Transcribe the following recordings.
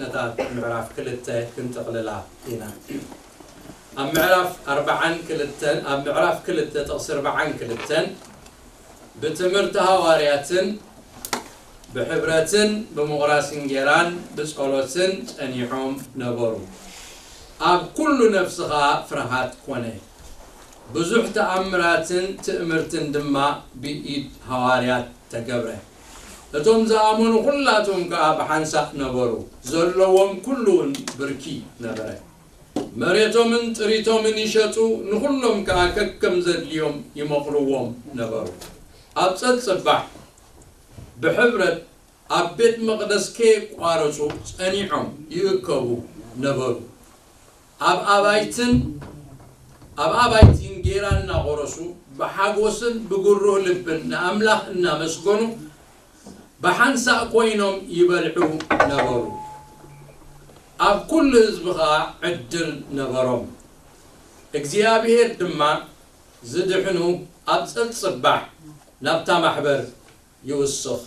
ነታ ምዕራፍ ክልተ ክንጥቕልላ ኢና። ኣብ ምዕራፍ ኣርባዓን ክልተን፣ ኣብ ምዕራፍ ክልተ ጥቕሲ ኣርባዓን ክልተን ብትምህርቲ ሃዋርያትን ብሕብረትን ብምቑራስ እንጌራን ብጸሎትን ጸኒሖም ነበሩ። ኣብ ኩሉ ነፍሲ ኸኣ ፍርሃት ኮነ። ብዙሕ ተኣምራትን ትእምርትን ድማ ብኢድ ሃዋርያት ተገብረ። እቶም ዝኣመኑ ኹላቶም ከኣ ብሓንሳእ ነበሩ። ዘለዎም ኩሉ እውን ብርኪ ነበረ። መሬቶምን ጥሪቶምን ይሸጡ፣ ንኹሎም ከኣ ከከም ዘድልዮም ይመቕርዎም ነበሩ። ኣብ ጸጽባሕ ብሕብረት ኣብ ቤት መቕደስ ከየቋረጹ ጸኒዖም ይእከቡ ነበሩ። ኣብ ኣባይትን ኣብ ኣባይቲ እንጌራ እናቖረሱ ብሓጎስን ብግሩህ ልብን ንኣምላኽ እናመስገኑ ብሓንሳእ ኮይኖም ይበልዑ ነበሩ። ኣብ ኩሉ ህዝቢ ኸኣ ዕድል ነበሮም። እግዚኣብሔር ድማ ዝድሕኑ ኣብ ጸጽባሕ ናብታ ማሕበር ይውስኽ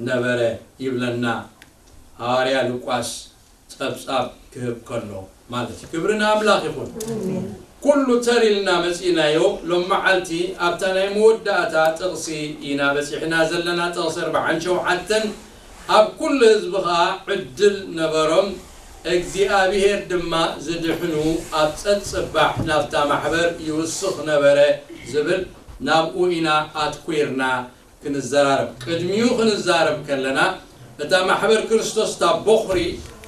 ነበረ ይብለና ሃዋርያ ሉቃስ ጸብጻብ ክህብ ከሎ ማለት እዩ። ክብሪ ንኣምላኽ ይኹን። ኩሉ ተር ኢልና መጺእናዮ። ሎም መዓልቲ ኣብታ ናይ መወዳእታ ጥቕሲ ኢና በጺሕና ዘለና፣ ጥቕሲ ኣርባዓን ሸውዓተን። ኣብ ኩሉ ህዝቢ ኸኣ ዕድል ነበሮም፣ እግዚኣብሔር ድማ ዝድሕኑ ኣብ ጸጽባሕ ናብታ ማሕበር ይውስኽ ነበረ ዝብል ናብኡ ኢና ኣትኲርና ክንዘራረብ። ቅድሚኡ ክንዛረብ ከለና እታ ማሕበር ክርስቶስ እታ ቦኽሪ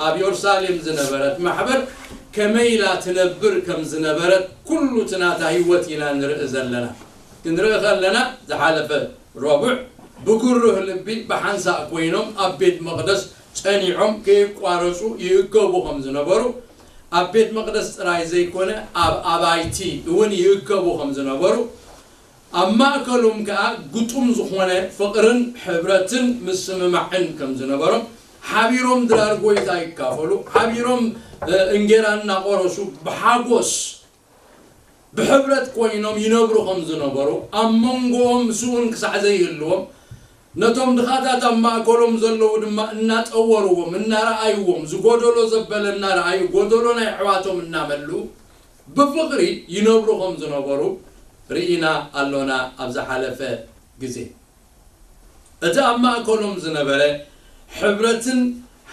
ኣብ የሩሳሌም ዝነበረት ማሕበር ከመይ ኢላ ትነብር ከም ዝነበረት ኩሉ እቲ ናታ ህይወት ኢና ንርኢ ዘለና። ክንርኢ ከለና ዝሓለፈ ረቡዕ ብግሩህ ልቢ ብሓንሳእ ኮይኖም ኣብ ቤት መቕደስ ጸኒዖም ከየቋረጹ ይእከቡ ከም ዝነበሩ፣ ኣብ ቤት መቕደስ ጥራይ ዘይኮነ ኣብ ኣባይቲ እውን ይእከቡ ከም ዝነበሩ፣ ኣብ ማእከሎም ከኣ ግጡም ዝኾነ ፍቕርን ሕብረትን ምስምማዕን ከም ዝነበሮም፣ ሓቢሮም ድራር ጎይታ ይካፈሉ፣ ሓቢሮም እንጌራ እናቆረሱ ብሓጎስ ብሕብረት ኮይኖም ይነብሩ ከም ዝነበሩ፣ ኣብ መንጎኦም ስኡን ክሳዕ ዘይህልዎም፣ ነቶም ድኻታት ኣብ ማእከሎም ዘለዉ ድማ እናጠወርዎም፣ እናረኣይዎም፣ ዝጎደሎ ዘበለ እናረኣዩ፣ ጎደሎ ናይ ኣሕዋቶም እናመልኡ፣ ብፍቕሪ ይነብሩ ከም ዝነበሩ ርኢና ኣሎና ኣብ ዝሓለፈ ግዜ። እቲ ኣብ ማእከሎም ዝነበረ ሕብረትን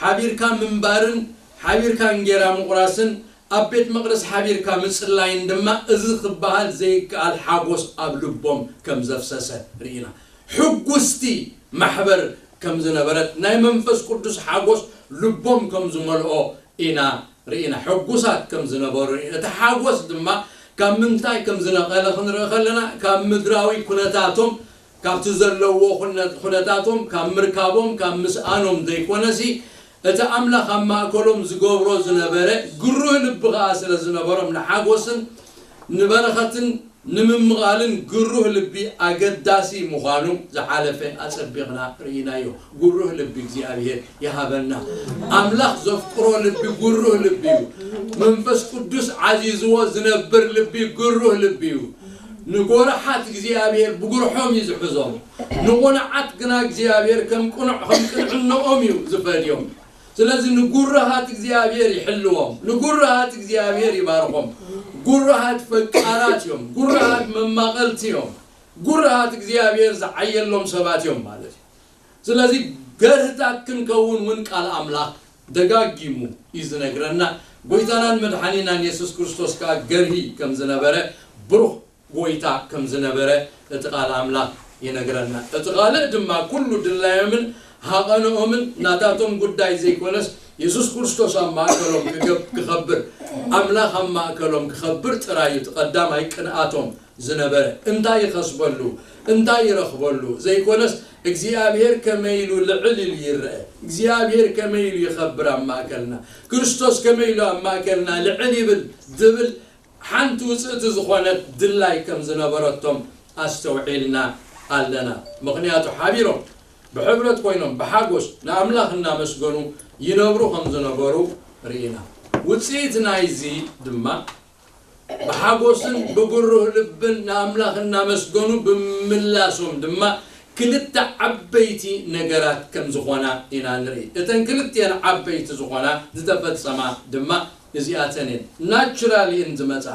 ሓቢርካ ምንባርን ሓቢርካ እንጌራ ምቑራስን ኣብ ቤት መቕደስ ሓቢርካ ምጽላይን ድማ እዚ ክበሃል ዘይከኣል ሓጎስ ኣብ ልቦም ከም ዘፍሰሰ ርኢና። ሕጉስቲ ማሕበር ከም ዝነበረት፣ ናይ መንፈስ ቅዱስ ሓጎስ ልቦም ከም ዝመልኦ ኢና ርኢና። ሕጉሳት ከም ዝነበሩ ርኢና። እቲ ሓጎስ ድማ ካብ ምንታይ ከም ዝነቐለ ክንርኢ ከለና፣ ካብ ምድራዊ ኩነታቶም፣ ካብቲ ዘለዎ ኩነ-፣ ኩነታቶም፣ ካብ ምርካቦም፣ ካብ ምስኣኖም ዘይኮነሲ፣ እቲ ኣምላኽ ኣብ ማእከሎም ዝገብሮ ዝነበረ ግሩህ ልቢ ኸኣ ስለ ዝነበሮም፣ ንሓጎስን ንበረኸትን ንምምቓልን ግሩህ ልቢ ኣገዳሲ ምዃኑ ዝሓለፈ ኣጸቢቕና ርኢናዮ። ግሩህ ልቢ እግዚኣብሔር ይሃበና። ኣምላኽ ዘፍቅሮ ልቢ ግሩህ ልቢ እዩ። መንፈስ ቅዱስ ዓዚዝዎ ዝነብር ልቢ ግሩህ ልቢ እዩ። ንጎረሓት እግዚኣብሔር ብጉርሖም እዩ ዝሕዞም። ንቑኑዓት ግና እግዚኣብሔር ከም ቅኑዕ፣ ከም ቅንዕንኦም እዩ ዝፈድዮም። ስለዚ ንጉሩሃት እግዚኣብሔር ይሕልዎም፣ ንጉሩሃት እግዚኣብሔር ይባርኾም። ጉሩሃት ፈቃራት እዮም፣ ጉሩሃት መማቐልቲ እዮም፣ ጉሩሃት እግዚኣብሔር ዝዓየሎም ሰባት እዮም ማለት እዩ። ስለዚ ገርህታት ክንከውን እውን ቃል ኣምላኽ ደጋጊሙ እዩ ዝነግረና። ጎይታናን መድሓኒናን የሱስ ክርስቶስ ከኣ ገርሂ ከም ዝነበረ፣ ብሩኽ ጎይታ ከም ዝነበረ እቲ ቃል ኣምላኽ ይነግረና። እቲ ካልእ ድማ ኩሉ ድላዮምን ሃቐንኦምን ናታቶም ጉዳይ ዘይኮነስ፣ የሱስ ክርስቶስ ኣብ ማእከሎም ክገብ-፣ ክኸብር፣ ኣምላኽ ኣብ ማእከሎም ክኸብር ጥራይ እዩ እቲ ቀዳማይ ቅንኣቶም ዝነበረ። እንታይ ይኸስበሉ፣ እንታይ ይረኽበሉ ዘይኮነስ፣ እግዚኣብሔር ከመይ ኢሉ ልዕል ኢሉ ይረአ፣ እግዚኣብሔር ከመይ ኢሉ ይኸብር ኣብ ማእከልና፣ ክርስቶስ ከመይ ኢሉ ኣብ ማእከልና ልዕል ይብል ዝብል ሓንቲ ውጽእቲ ዝኾነት ድላይ ከም ዝነበረቶም ኣስተውዒልና ኣለና። ምኽንያቱ ሓቢሮም ብሕብረት ኮይኖም ብሓጎስ ንኣምላኽ እናመስገኑ ይነብሩ ከም ዝነበሩ ርኢና። ውጽኢት ናይዚ ድማ ብሓጎስን ብግሩህ ልብን ንኣምላኽ እናመስገኑ ብምምላሶም ድማ ክልተ ዓበይቲ ነገራት ከም ዝኾና ኢና ንርኢ። እተን ክልቲአን ዓበይቲ ዝኾና ዝተፈጸማ ድማ እዚኣተን እየን። ናቹራል እየን ዝመጻ።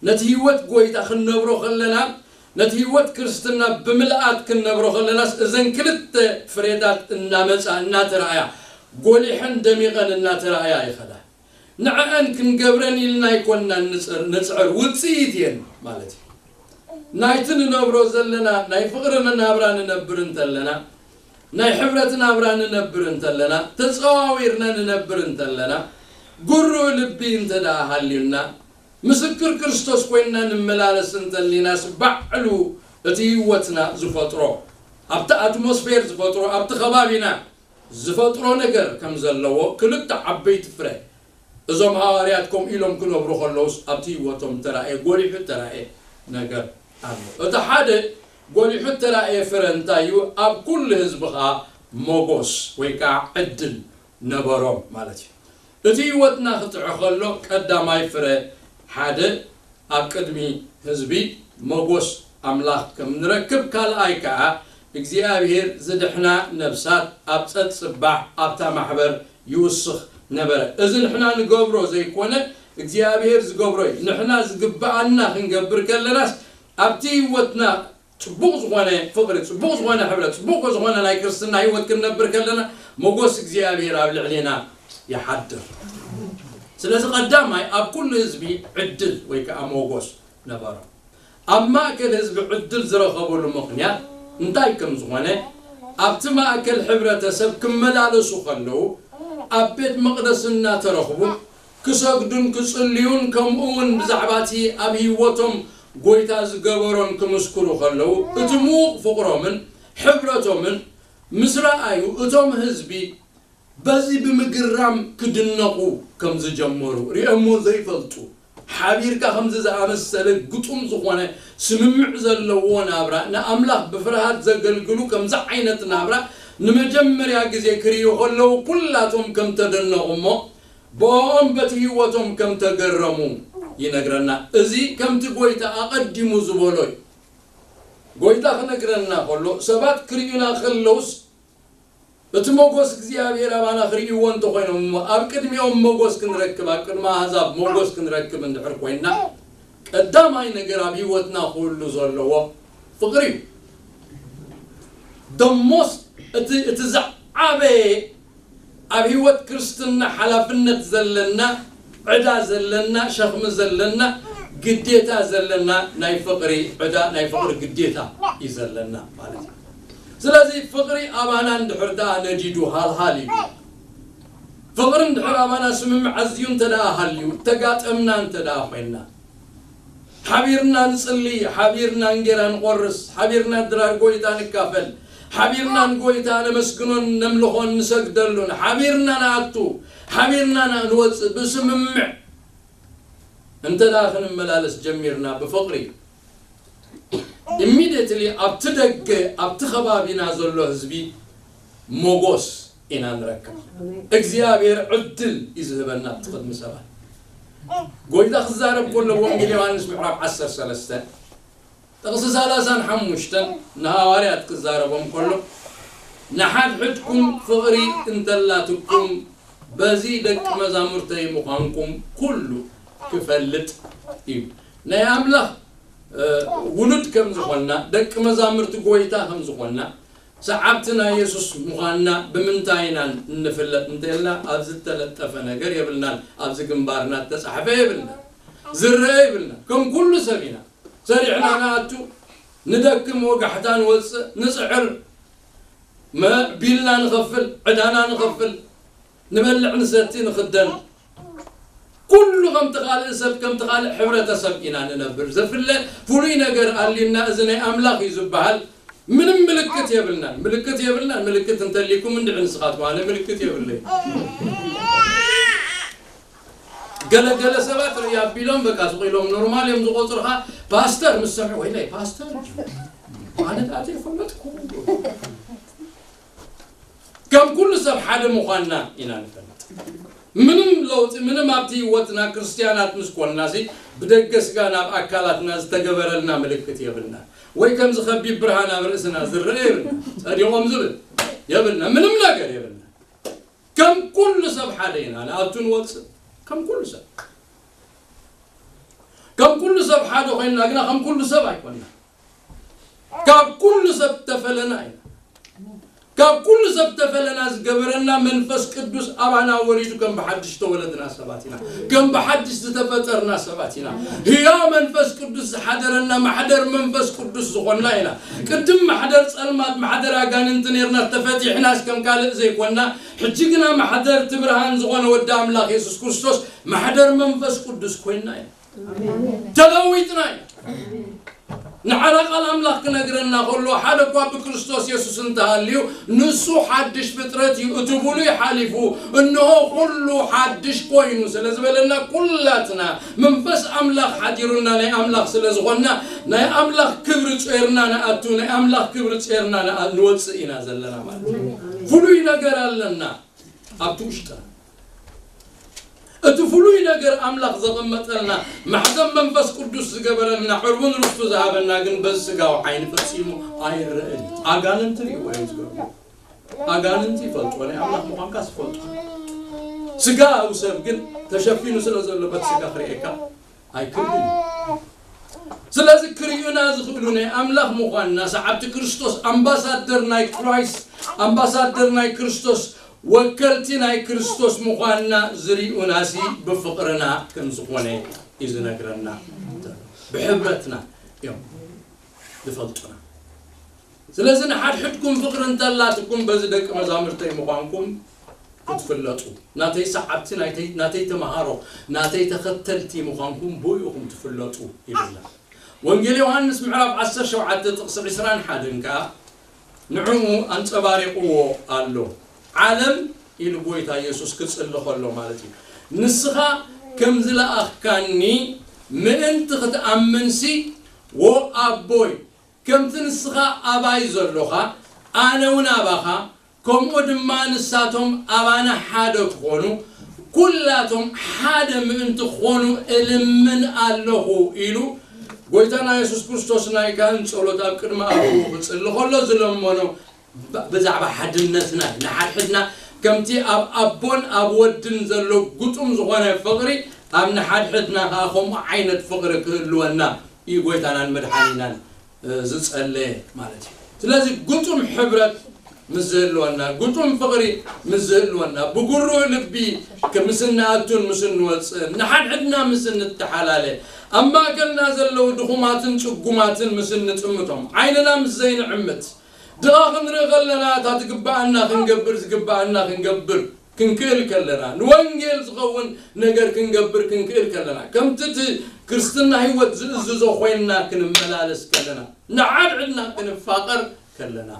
ነቲ ህይወት ጎይታ ክንነብሮ ከለና፣ ነቲ ህይወት ክርስትና ብምልኣት ክንነብሮ ከለናስ እዘን ክልተ ፍሬታት እናመጻ እናተረኣያ ጎሊሐን ደሚቐን እናተረኣያ ይኸዳ። ንዕአን ክንገብረን ኢልና ኣይኮንናን ንጽር- ንጽዕር፣ ውጽኢት እየን ማለት እዩ። ናይቲ ንነብሮ ዘለና ናይ ፍቕሪ ናብራ ንነብር እንተለና፣ ናይ ሕብረት ናብራ ንነብር እንተለና፣ ተጸዋዊርና ንነብር እንተለና፣ ጉሩእ ልቢ እንተ ደኣ ሃልዩና፣ ምስክር ክርስቶስ ኮይንና ንመላለስ እንተሊናስ፣ ባዕሉ እቲ ህይወትና ዝፈጥሮ፣ ኣብቲ ኣትሞስፌር ዝፈጥሮ፣ ኣብቲ ከባቢና ዝፈጥሮ ነገር ከም ዘለዎ ክልተ ዓበይቲ ፍረ እዞም ሃዋርያት ከምኡ ኢሎም ክነብሩ ከለውስ ኣብቲ ህይወቶም ተራእየ፣ ጎሊሑ ተራእየ ነገር ኣሎ። እቲ ሓደ ጎሊሑ ተራእየ ፍረ እንታይ እዩ? ኣብ ኩሉ ህዝቢ ኸዓ ሞጎስ ወይ ከዓ ዕድል ነበሮም ማለት እዩ። እቲ ህይወትና ክጥዑ ከሎ ቀዳማይ ፍረ ሓደ ኣብ ቅድሚ ህዝቢ ሞጎስ ኣምላኽ ከም ንረክብ፣ ካልኣይ ከኣ እግዚኣብሔር ዝድሕና ነፍሳት ኣብ ጸጽባሕ ኣብታ ማሕበር ይውስኽ ነበረ። እዚ ንሕና ንገብሮ ዘይኮነ እግዚኣብሔር ዝገብሮ እዩ። ንሕና ዝግብኣና ክንገብር ከለናስ ኣብቲ ህይወትና ጽቡቕ ዝኾነ ፍቕሪ፣ ጽቡቕ ዝኾነ ሕብረት፣ ጽቡቕ ዝኾነ ናይ ክርስትና ህይወት ክንነብር ከለና ሞጎስ እግዚኣብሔር ኣብ ልዕሌና ይሓድር። ስለዚ ቀዳማይ ኣብ ኩሉ ህዝቢ ዕድል ወይ ከዓ ሞጎስ ነበሮም። ኣብ ማእከል ህዝቢ ዕድል ዝረኸብሉ ምኽንያት እንታይ ከም ዝኾነ ኣብቲ ማእከል ሕብረተሰብ ክመላለሱ ከለዉ ኣብ ቤት መቕደስ እናተረኽቡ ክሰግዱን ክጽልዩን ከምኡ እውን ብዛዕባ እቲ ኣብ ህይወቶም ጎይታ ዝገበሮን ክምስክሩ ከለዉ እቲ ምዉቕ ፍቕሮምን ሕብረቶምን ምስ ረኣዩ እቶም ህዝቢ በዚ ብምግራም ክድነቑ ከም ዝጀመሩ ሪኦሞ ዘይፈልጡ ሓቢርካ ከምዚ ዝኣመሰለ ግጡም ዝኾነ ስምምዕ ዘለዎ ናብራ ንኣምላኽ ብፍርሃት ዘገልግሉ ከምዚ ዓይነት ናብራ ንመጀመርያ ግዜ ክርእዩ ከለዉ ኩላቶም ከም ተደነቑ እሞ ብኦም በቲ ህይወቶም ከም ተገረሙ ይነግረና። እዚ ከምቲ ጎይታ ኣቐዲሙ ዝበሎ እዩ። ጎይታ ክነግረና ከሎ ሰባት ክርእዩና ከለውስ እቲ ሞጎስ እግዚኣብሔር ኣባና ክርእይዎ እንተኾይኖም እሞ ኣብ ቅድሚኦም ሞጎስ ክንረክብ ኣብ ቅድሚ ኣህዛብ ሞጎስ ክንረክብ እንድሕር ኮይንና ቀዳማይ ነገር ኣብ ህይወትና ክህሉ ዘለዎ ፍቕሪ እዩ። ደሞስ እቲ እቲ ዝዓበየ ኣብ ህይወት ክርስትና ሓላፍነት ዘለና ዕዳ ዘለና ሸኽሚ ዘለና ግዴታ ዘለና ናይ ፍቕሪ ዕዳ ናይ ፍቕሪ ግዴታ እዩ ዘለና ማለት እዩ። ስለዚ ፍቕሪ ኣባና እንድሕር ደኣ ነዲዱ ሃልሃል እዩ። ፍቕሪ እንድሕር ኣባና ስምምዕ ኣዝዩ እንተ ደኣ ሃልዩ ተጋጠምና እንተ ደኣ ኮይንና ሓቢርና ንጽሊ፣ ሓቢርና እንጌራ ንቆርስ፣ ሓቢርና ድራር ጎይታ ንካፈል፣ ሓቢርና ንጎይታ ነመስግኖን ነምልኾን ንሰግደሉን፣ ሓቢርና ንኣቱ፣ ሓቢርና ንወጽእ ብስምምዕ እንተ ደኣ ክንመላለስ ጀሚርና ብፍቕሪ ኢሚድየትሊ ኣብቲ ደገ ኣብቲ ከባቢና ዘሎ ህዝቢ ሞጎስ ኢና ንረክብ። እግዚኣብሔር ዕድል እዩ ዝህበና ኣብቲ ቅድሚ ሰባት። ጎይታ ክዛረብ ከሎ ወንጌል ዮሃንስ ምዕራፍ ዓሰርተ ሰለስተ ጥቕሲ ሰላሳን ሓሙሽተን ንሃዋርያት ክዛረቦም ከሎ ንሓድሕድኩም ፍቕሪ እንተላትኩም በዚ ደቂ መዛሙርተይ ምዃንኩም ኩሉ ክፈልጥ እዩ። ናይ ኣምላኽ ውሉድ ከም ዝኾንና ደቂ መዛሙርቲ ጎይታ ከም ዝኾንና ሰዓብቲ ናይ የሱስ ምዃንና ብምንታይ ኢና እንፍለጥ እንተልና ኣብዚ እተለጠፈ ነገር የብልናን። ኣብዚ ግንባርና እተጻሕፈ የብልና ዝረአ የብልና። ከም ኩሉ ሰብ ኢና ሰሪሕና ንኣቱ ንደክም ወጋሕታ ንወፅእ ንፅዕር መ- ቢልና ንኸፍል ዕዳና ንኸፍል ንበልዕ ንሰቲ ንኽደን ኩሉ ከምቲ ካልእ ሰብ ከምቲ ካልእ ሕብረተሰብ ኢና ንነብር። ዘፍለ ፍሉይ ነገር ኣልዩና እዚ ናይ ኣምላኽ እዩ ዝበሃል ምንም ምልክት የብልናን። ምልክት የብልናን። ምልክት እንተሊኩም እንድዒ ንስኻትኩም ኣነ ምልክት የብለይ። ገለገለ ሰባት ርኢ ኣቢሎም በቃ ስቕ ኢሎም ኖርማል እዮም ዝቆፅርኻ። ፓስተር ምስ ሰምዑ ወይለይ ፓስተር ኣነ ጣት የፈለጥኩ ከም ኩሉ ሰብ ሓደ ምዃንና ኢና ንፈልጥ። ምንም ለውጢ ምንም ኣብቲ ህይወትና ክርስቲያናት ምስ ኮንናሲ ብደገ ስጋ ናብ ኣካላትና ዝተገበረልና ምልክት የብልና። ወይ ከምዚ ከቢድ ብርሃን ኣብ ርእስና ዝረአ የብልና። ጸዲቖም ዝብል የብልና። ምንም ነገር የብልና። ከም ኩሉ ሰብ ሓደ ኢና ንኣቱ ንወጽእ። ከም ኩሉ ሰብ ከም ኩሉ ሰብ ሓደ ኮይንና ግና ከም ኩሉ ሰብ ኣይኮንና። ካብ ኩሉ ሰብ ተፈለና ኢና። ካብ ኩሉ ሰብ ተፈለና ዝገበረና መንፈስ ቅዱስ ኣባና ወሪዱ ከም ብሓድሽ ተወለድና ሰባት ኢና። ከም ብሓድሽ ዝተፈጠርና ሰባት ኢና። ህያው መንፈስ ቅዱስ ዝሓደረና ማሕደር መንፈስ ቅዱስ ዝኾንና ኢና። ቅድም ማሕደር ጸልማት ማሕደር ኣጋንንቲ ነርና ተፈቲሕናስ ከም ካልእ ዘይኮንና ሕጂ ግና ማሕደር እቲ ብርሃን ዝኾነ ወዲ ኣምላኽ የሱስ ክርስቶስ ማሕደር መንፈስ ቅዱስ ኮይንና ኢና። ተለዊጥና ኢና። ንዓና ቃል ኣምላኽ ክነግረና ከሎ ሓደ እኳ ብክርስቶስ የሱስ እንተሃልዩ ንሱ ሓድሽ ፍጥረት እዩ፣ እቲ ብሉይ ሓሊፉ እንሆ ኩሉ ሓድሽ ኮይኑ ስለ ዝበለና ኩላትና መንፈስ ኣምላኽ ሓዲሩና ናይ ኣምላኽ ስለ ዝኾንና ናይ ኣምላኽ ክብሪ ጾርና ንኣቱ ናይ ኣምላኽ ክብሪ ጾርና ንወጽእ ኢና ዘለና ማለት እዩ። ፍሉይ ነገር ኣለና ኣብቲ ውሽጥና እቲ ፍሉይ ነገር ኣምላኽ ዘቐመጠልና ማሕተም መንፈስ ቅዱስ ዝገበረልና ዕርቡን ርስቱ ዝሃበና ግን በዚ ስጋዊ ዓይኒ ፈጺሙ ኣይረእን እዩ። ኣጋንንቲ ርእይዎ እዮም ዝገብሩ። ኣጋንንቲ ይፈልጥዎ ናይ ኣምላኽ ምዃንካ ዝፈልጡ ስጋዊ ሰብ ግን ተሸፊኑ ስለ ዘሎ በቲ ስጋ ክርእየካ ኣይክእልን እዩ። ስለዚ ክርእዩና ዝኽእሉ ናይ ኣምላኽ ምዃንና ሰዓብቲ ክርስቶስ ኣምባሳደር ናይ ክራይስት ኣምባሳደር ናይ ክርስቶስ ወከልቲ ናይ ክርስቶስ ምዃንና ዝርእዩናሲ ብፍቕርና ከም ዝኾነ እዩ ዝነግረና። ብሕብረትና እዮም ዝፈልጡና። ስለዚ ንሓድሕድኩም ፍቕሪ እንተላትኩም በዚ ደቂ መዛሙርተይ ምዃንኩም ክትፍለጡ ናተይ ሰዓብቲ ናተይ ተምሃሮ ናተይ ተኸተልቲ ምዃንኩም ብኡ ኢኹም ትፍለጡ ይብልና። ወንጌል ዮሃንስ ምዕራፍ ዓሰርተ ሸውዓተ ጥቕሲ ዕስራን ሓደን ከኣ ንዕኡ ኣንጸባሪቕዎ ኣሎ። ዓለም ኢሉ ጎይታ የሱስ ክጽሊ ከሎ ማለት እዩ። ንስኻ ከም ዝለኣኽካኒ ምእንቲ ክትኣምንሲ ዎ ኣቦይ ከምቲ ንስኻ ኣባይ ዘሎኻ ኣነ እውን ኣባኻ ከምኡ ድማ ንሳቶም ኣባና ሓደ ክኾኑ ኩላቶም ሓደ ምእንቲ ክኾኑ እልምን ኣለኹ ኢሉ ጎይታና የሱስ ክርስቶስ ናይ ካህን ጸሎት ኣብ ቅድሚ ኣቦኡ ክጽሊ ከሎ ዝለመኖ ብዛዕባ ሓድነትና ንሓድሕድና ከምቲ ኣብ ኣቦን ኣብ ወድን ዘሎ ግጡም ዝኾነ ፍቕሪ ኣብ ንሓድሕድና ከዓ ከምኡ ዓይነት ፍቕሪ ክህልወና እዩ ጎይታናን መድሓኒናን ዝጸለየ ማለት እዩ። ስለዚ ግጡም ሕብረት ምስ ዝህልወና፣ ግጡም ፍቕሪ ምስ ዝህልወና፣ ብግሩእ ልቢ ምስ እንኣቱን ምስ እንወጽእን፣ ንሓድሕድና ምስ እንተሓላለ፣ ኣብ ማእከልና ዘለዉ ድኹማትን ጽጉማትን ምስ እንጥምቶም፣ ዓይንና ምስ ዘይንዕምት፣ ድኻ ክንርኢ ከለና እታ ትግብኣና ክንገብር ዝግብኣና ክንገብር ክንክእል ከለና ንወንጌል ዝኸውን ነገር ክንገብር ክንክእል ከለና ከምቲ እቲ ክርስትና ህይወት ዝእዝዞ ኮይንና ክንመላለስ ከለና ንሓድሕድና ክንፋቐር ከለና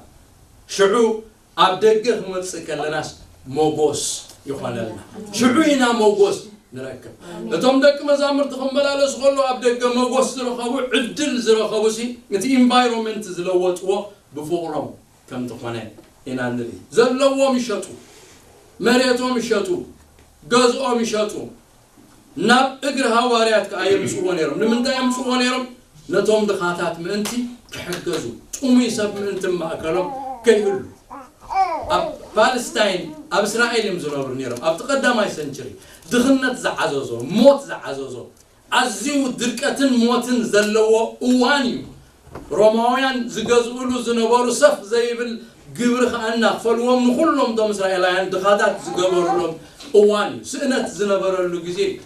ሽዑ ኣብ ደገ ክመጽእ ከለናስ ሞጎስ ይኾነልና። ሽዑ ኢና ሞጎስ ንረክብ። እቶም ደቂ መዛሙርቲ ክመላለሱ ከለዉ ኣብ ደገ ሞጎስ ዝረኸቡ ዕድል ዝረኸቡ ሲ እቲ ኢንቫይሮንመንት ዝለወጥዎ ብፍቕሮም ከም ዝኾነ ኢና ንርኢ። ዘለዎም ይሸጡ፣ መሬቶም ይሸጡ፣ ገዝኦም ይሸጡ፣ ናብ እግሪ ሃዋርያት ከኣ የምጽእዎ ነይሮም። ንምንታይ የምጽእዎ ነይሮም? ነቶም ድኻታት ምእንቲ ክሕገዙ፣ ጥሙይ ሰብ ምእንቲ ማእከሎም ከይህሉ። ኣብ ፓለስታይን ኣብ እስራኤል እዮም ዝነብሩ ነይሮም። ኣብቲ ቀዳማይ ሰንችሪ ድኽነት ዝዓዘዞ፣ ሞት ዝዓዘዞ፣ ኣዝዩ ድርቀትን ሞትን ዘለዎ እዋን እዩ። ሮማውያን ዝገዝእሉ ዝነበሩ ሰፍ ዘይብል ግብሪ ከኣ እናኽፈልዎም ንኹሎም እቶም እስራኤላውያን ድኻታት ዝገበሩሎም እዋን እዩ። ስእነት ዝነበረሉ ግዜ እዩ።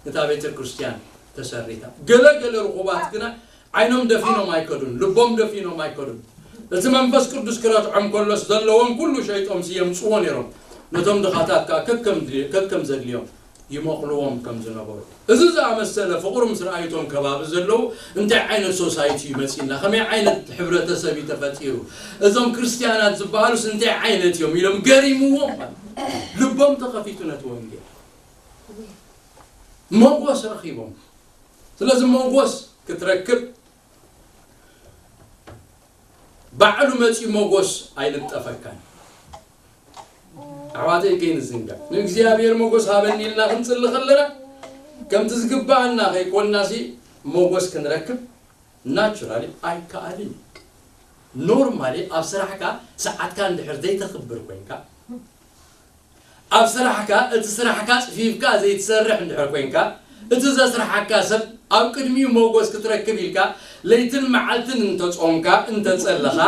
እታ ቤተ ክርስቲያን ተሰሪታ። ገለ ገለ ርኹባት ግና ዓይኖም ደፊኖም ኣይከዱን፣ ልቦም ደፊኖም ኣይከዱን። እቲ መንፈስ ቅዱስ ክረትዖም ከሎስ ዘለዎም ኩሉ ሸይጦም የምጽዎ ነይሮም። ነቶም ድኻታት ከኣ ከከም ከከም ዘድልዮም ይመቕልዎም ከም ዝነበሩ። እዚ ዝኣመሰለ ፍቕሪ ምስ ረኣዩ እቶም ከባቢ ዘለዉ እንታይ ዓይነት ሶሳይቲ እዩ መጺእና? ከመይ ዓይነት ሕብረተሰብ እዩ ተፈጢሩ? እዞም ክርስትያናት ዝበሃሉስ እንታይ ዓይነት እዮም? ኢሎም ገሪምዎም ማለት እዩ። ልቦም ተኸፊቱ ነቲ ወንጌል። ሞጎስ ረኺቦም። ስለዚ ሞጎስ ክትረክብ ባዕሉ መጺኡ ሞጎስ ኣይልጠፈካን። ኣሕዋተይ ከይንዝንጋዕ፣ ንእግዚኣብሔር ሞጎስ ሃበኒ ኢልና ክንጽሊ ከለና፣ ከምቲ ዝግብኣና ከይኮንናሲ ሞጎስ ክንረክብ ናቹራሊ ኣይከኣልን እዩ። ኖርማሊ ኣብ ስራሕካ ሰዓትካ እንድሕር ዘይተኽብር ኮይንካ፣ ኣብ ስራሕካ፣ እቲ ስራሕካ ጽፊፍካ ዘይትሰርሕ እንድሕር ኮይንካ፣ እቲ ዘስርሓካ ሰብ ኣብ ቅድሚኡ ሞጎስ ክትረክብ ኢልካ ለይትን መዓልትን እንተጾምካ፣ እንተጸለኻ፣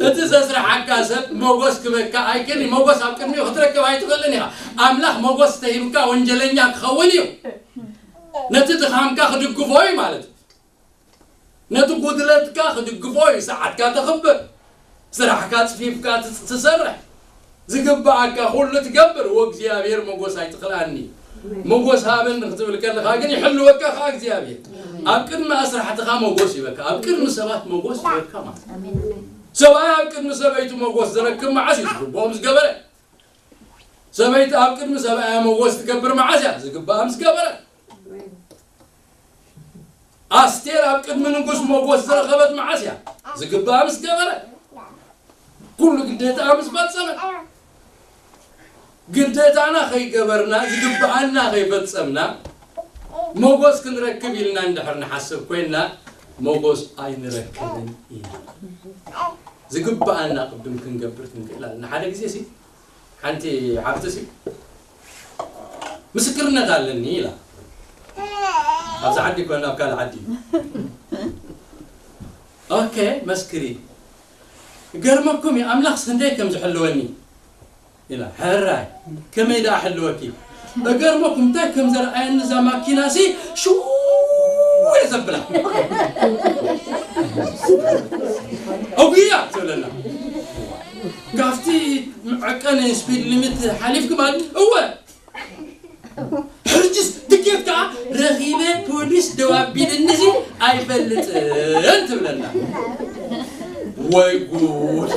እቲ ዘስርሓካ ሰብ ሞጎስ ክበካ ኣይክእልን። ሞጎስ ኣብ ቅድሚኡ ክትረክብ ኣይትኽእልን ኢኻ። ኣምላኽ ሞጎስ ተሂብካ ወንጀለኛ ክኸውን እዩ። ነቲ ድኻምካ ክድግፎ እዩ ማለት እዩ። ነቲ ጉድለትካ ክድግፎ እዩ። ሰዓትካ ተኽብር፣ ስራሕካ ጽፊፍካ ትስ-፣ ትሰርሕ፣ ዝግብኣካ ኩሉ ትገብር። ወእግዚኣብሔር ሞጎስ ኣይትኽልኣኒ፣ ሞጎስ ሃበኒ ክትብል ከለኻ ግን ይሕልወካ ከኣ እግዚኣብሔር። ኣብ ቅድሚ ኣስራሕትኻ ሞጎስ ይበካ፣ ኣብ ቅድሚ ሰባት ሞጎስ ይበካ ማለት እዩ። ሰብኣይ ኣብ ቅድሚ ሰበይቱ ሞጎስ ዝረክብ መዓስ እዩ? ዝግብኦም ዝገበረ። ሰበይቲ ኣብ ቅድሚ ሰብኣያ ሞጎስ ትገብር መዓስ እያ? ዝግብኣ ምስ ገበረ። ኣስቴር ኣብ ቅድሚ ንጉስ ሞጎስ ዝረኸበት መዓስ እያ? ዝግብኣ ምስ ገበረ። ኩሉ ግዴታኣ ምስ ፈጸመት። ግዴታና ከይገበርና፣ ዝግብኣና ከይፈጸምና፣ ሞጎስ ክንረክብ ኢልና እንድሕር ንሓስብ ኮይንና፣ ሞጎስ ኣይንረክብን ኢና። ዝግብኣና ቅድም ክንገብር ክንክእል ኣለና። ሓደ ግዜ ሲ ሓንቲ ሓፍትሲ፣ "ምስክርነት ኣለኒ" ኢላ። ኣብዚ ዓዲ ይኮን ኣብ ካልእ ዓዲ? "ኦኬ፣ መስክሪ። ገርመኩም እዩ፣ ኣምላኽስ ክንደይ ከም ዝሕልወኒ" ኢላ። "ሕራይ፣ ከመይ ደኣ ሕልወኪ?" "እገርመኩም፣ እንታይ ከም ዘርኣየኒ እዛ ማኪናሲ፣ ሽው እየ ዘብላ። ኣጉያ!" ትብለና። ካብቲ መዐቀኒ ስፒድ ሊሚት ሓሊፍኪ ማለት፣ "እወ፣ ሕጅስ ትኬት ከኣ ረኺበ፣ ፖሊስ ደው ኣቢልኒ ሲ ኣይፈልጥን" ትብለና። ወይ ጉድ!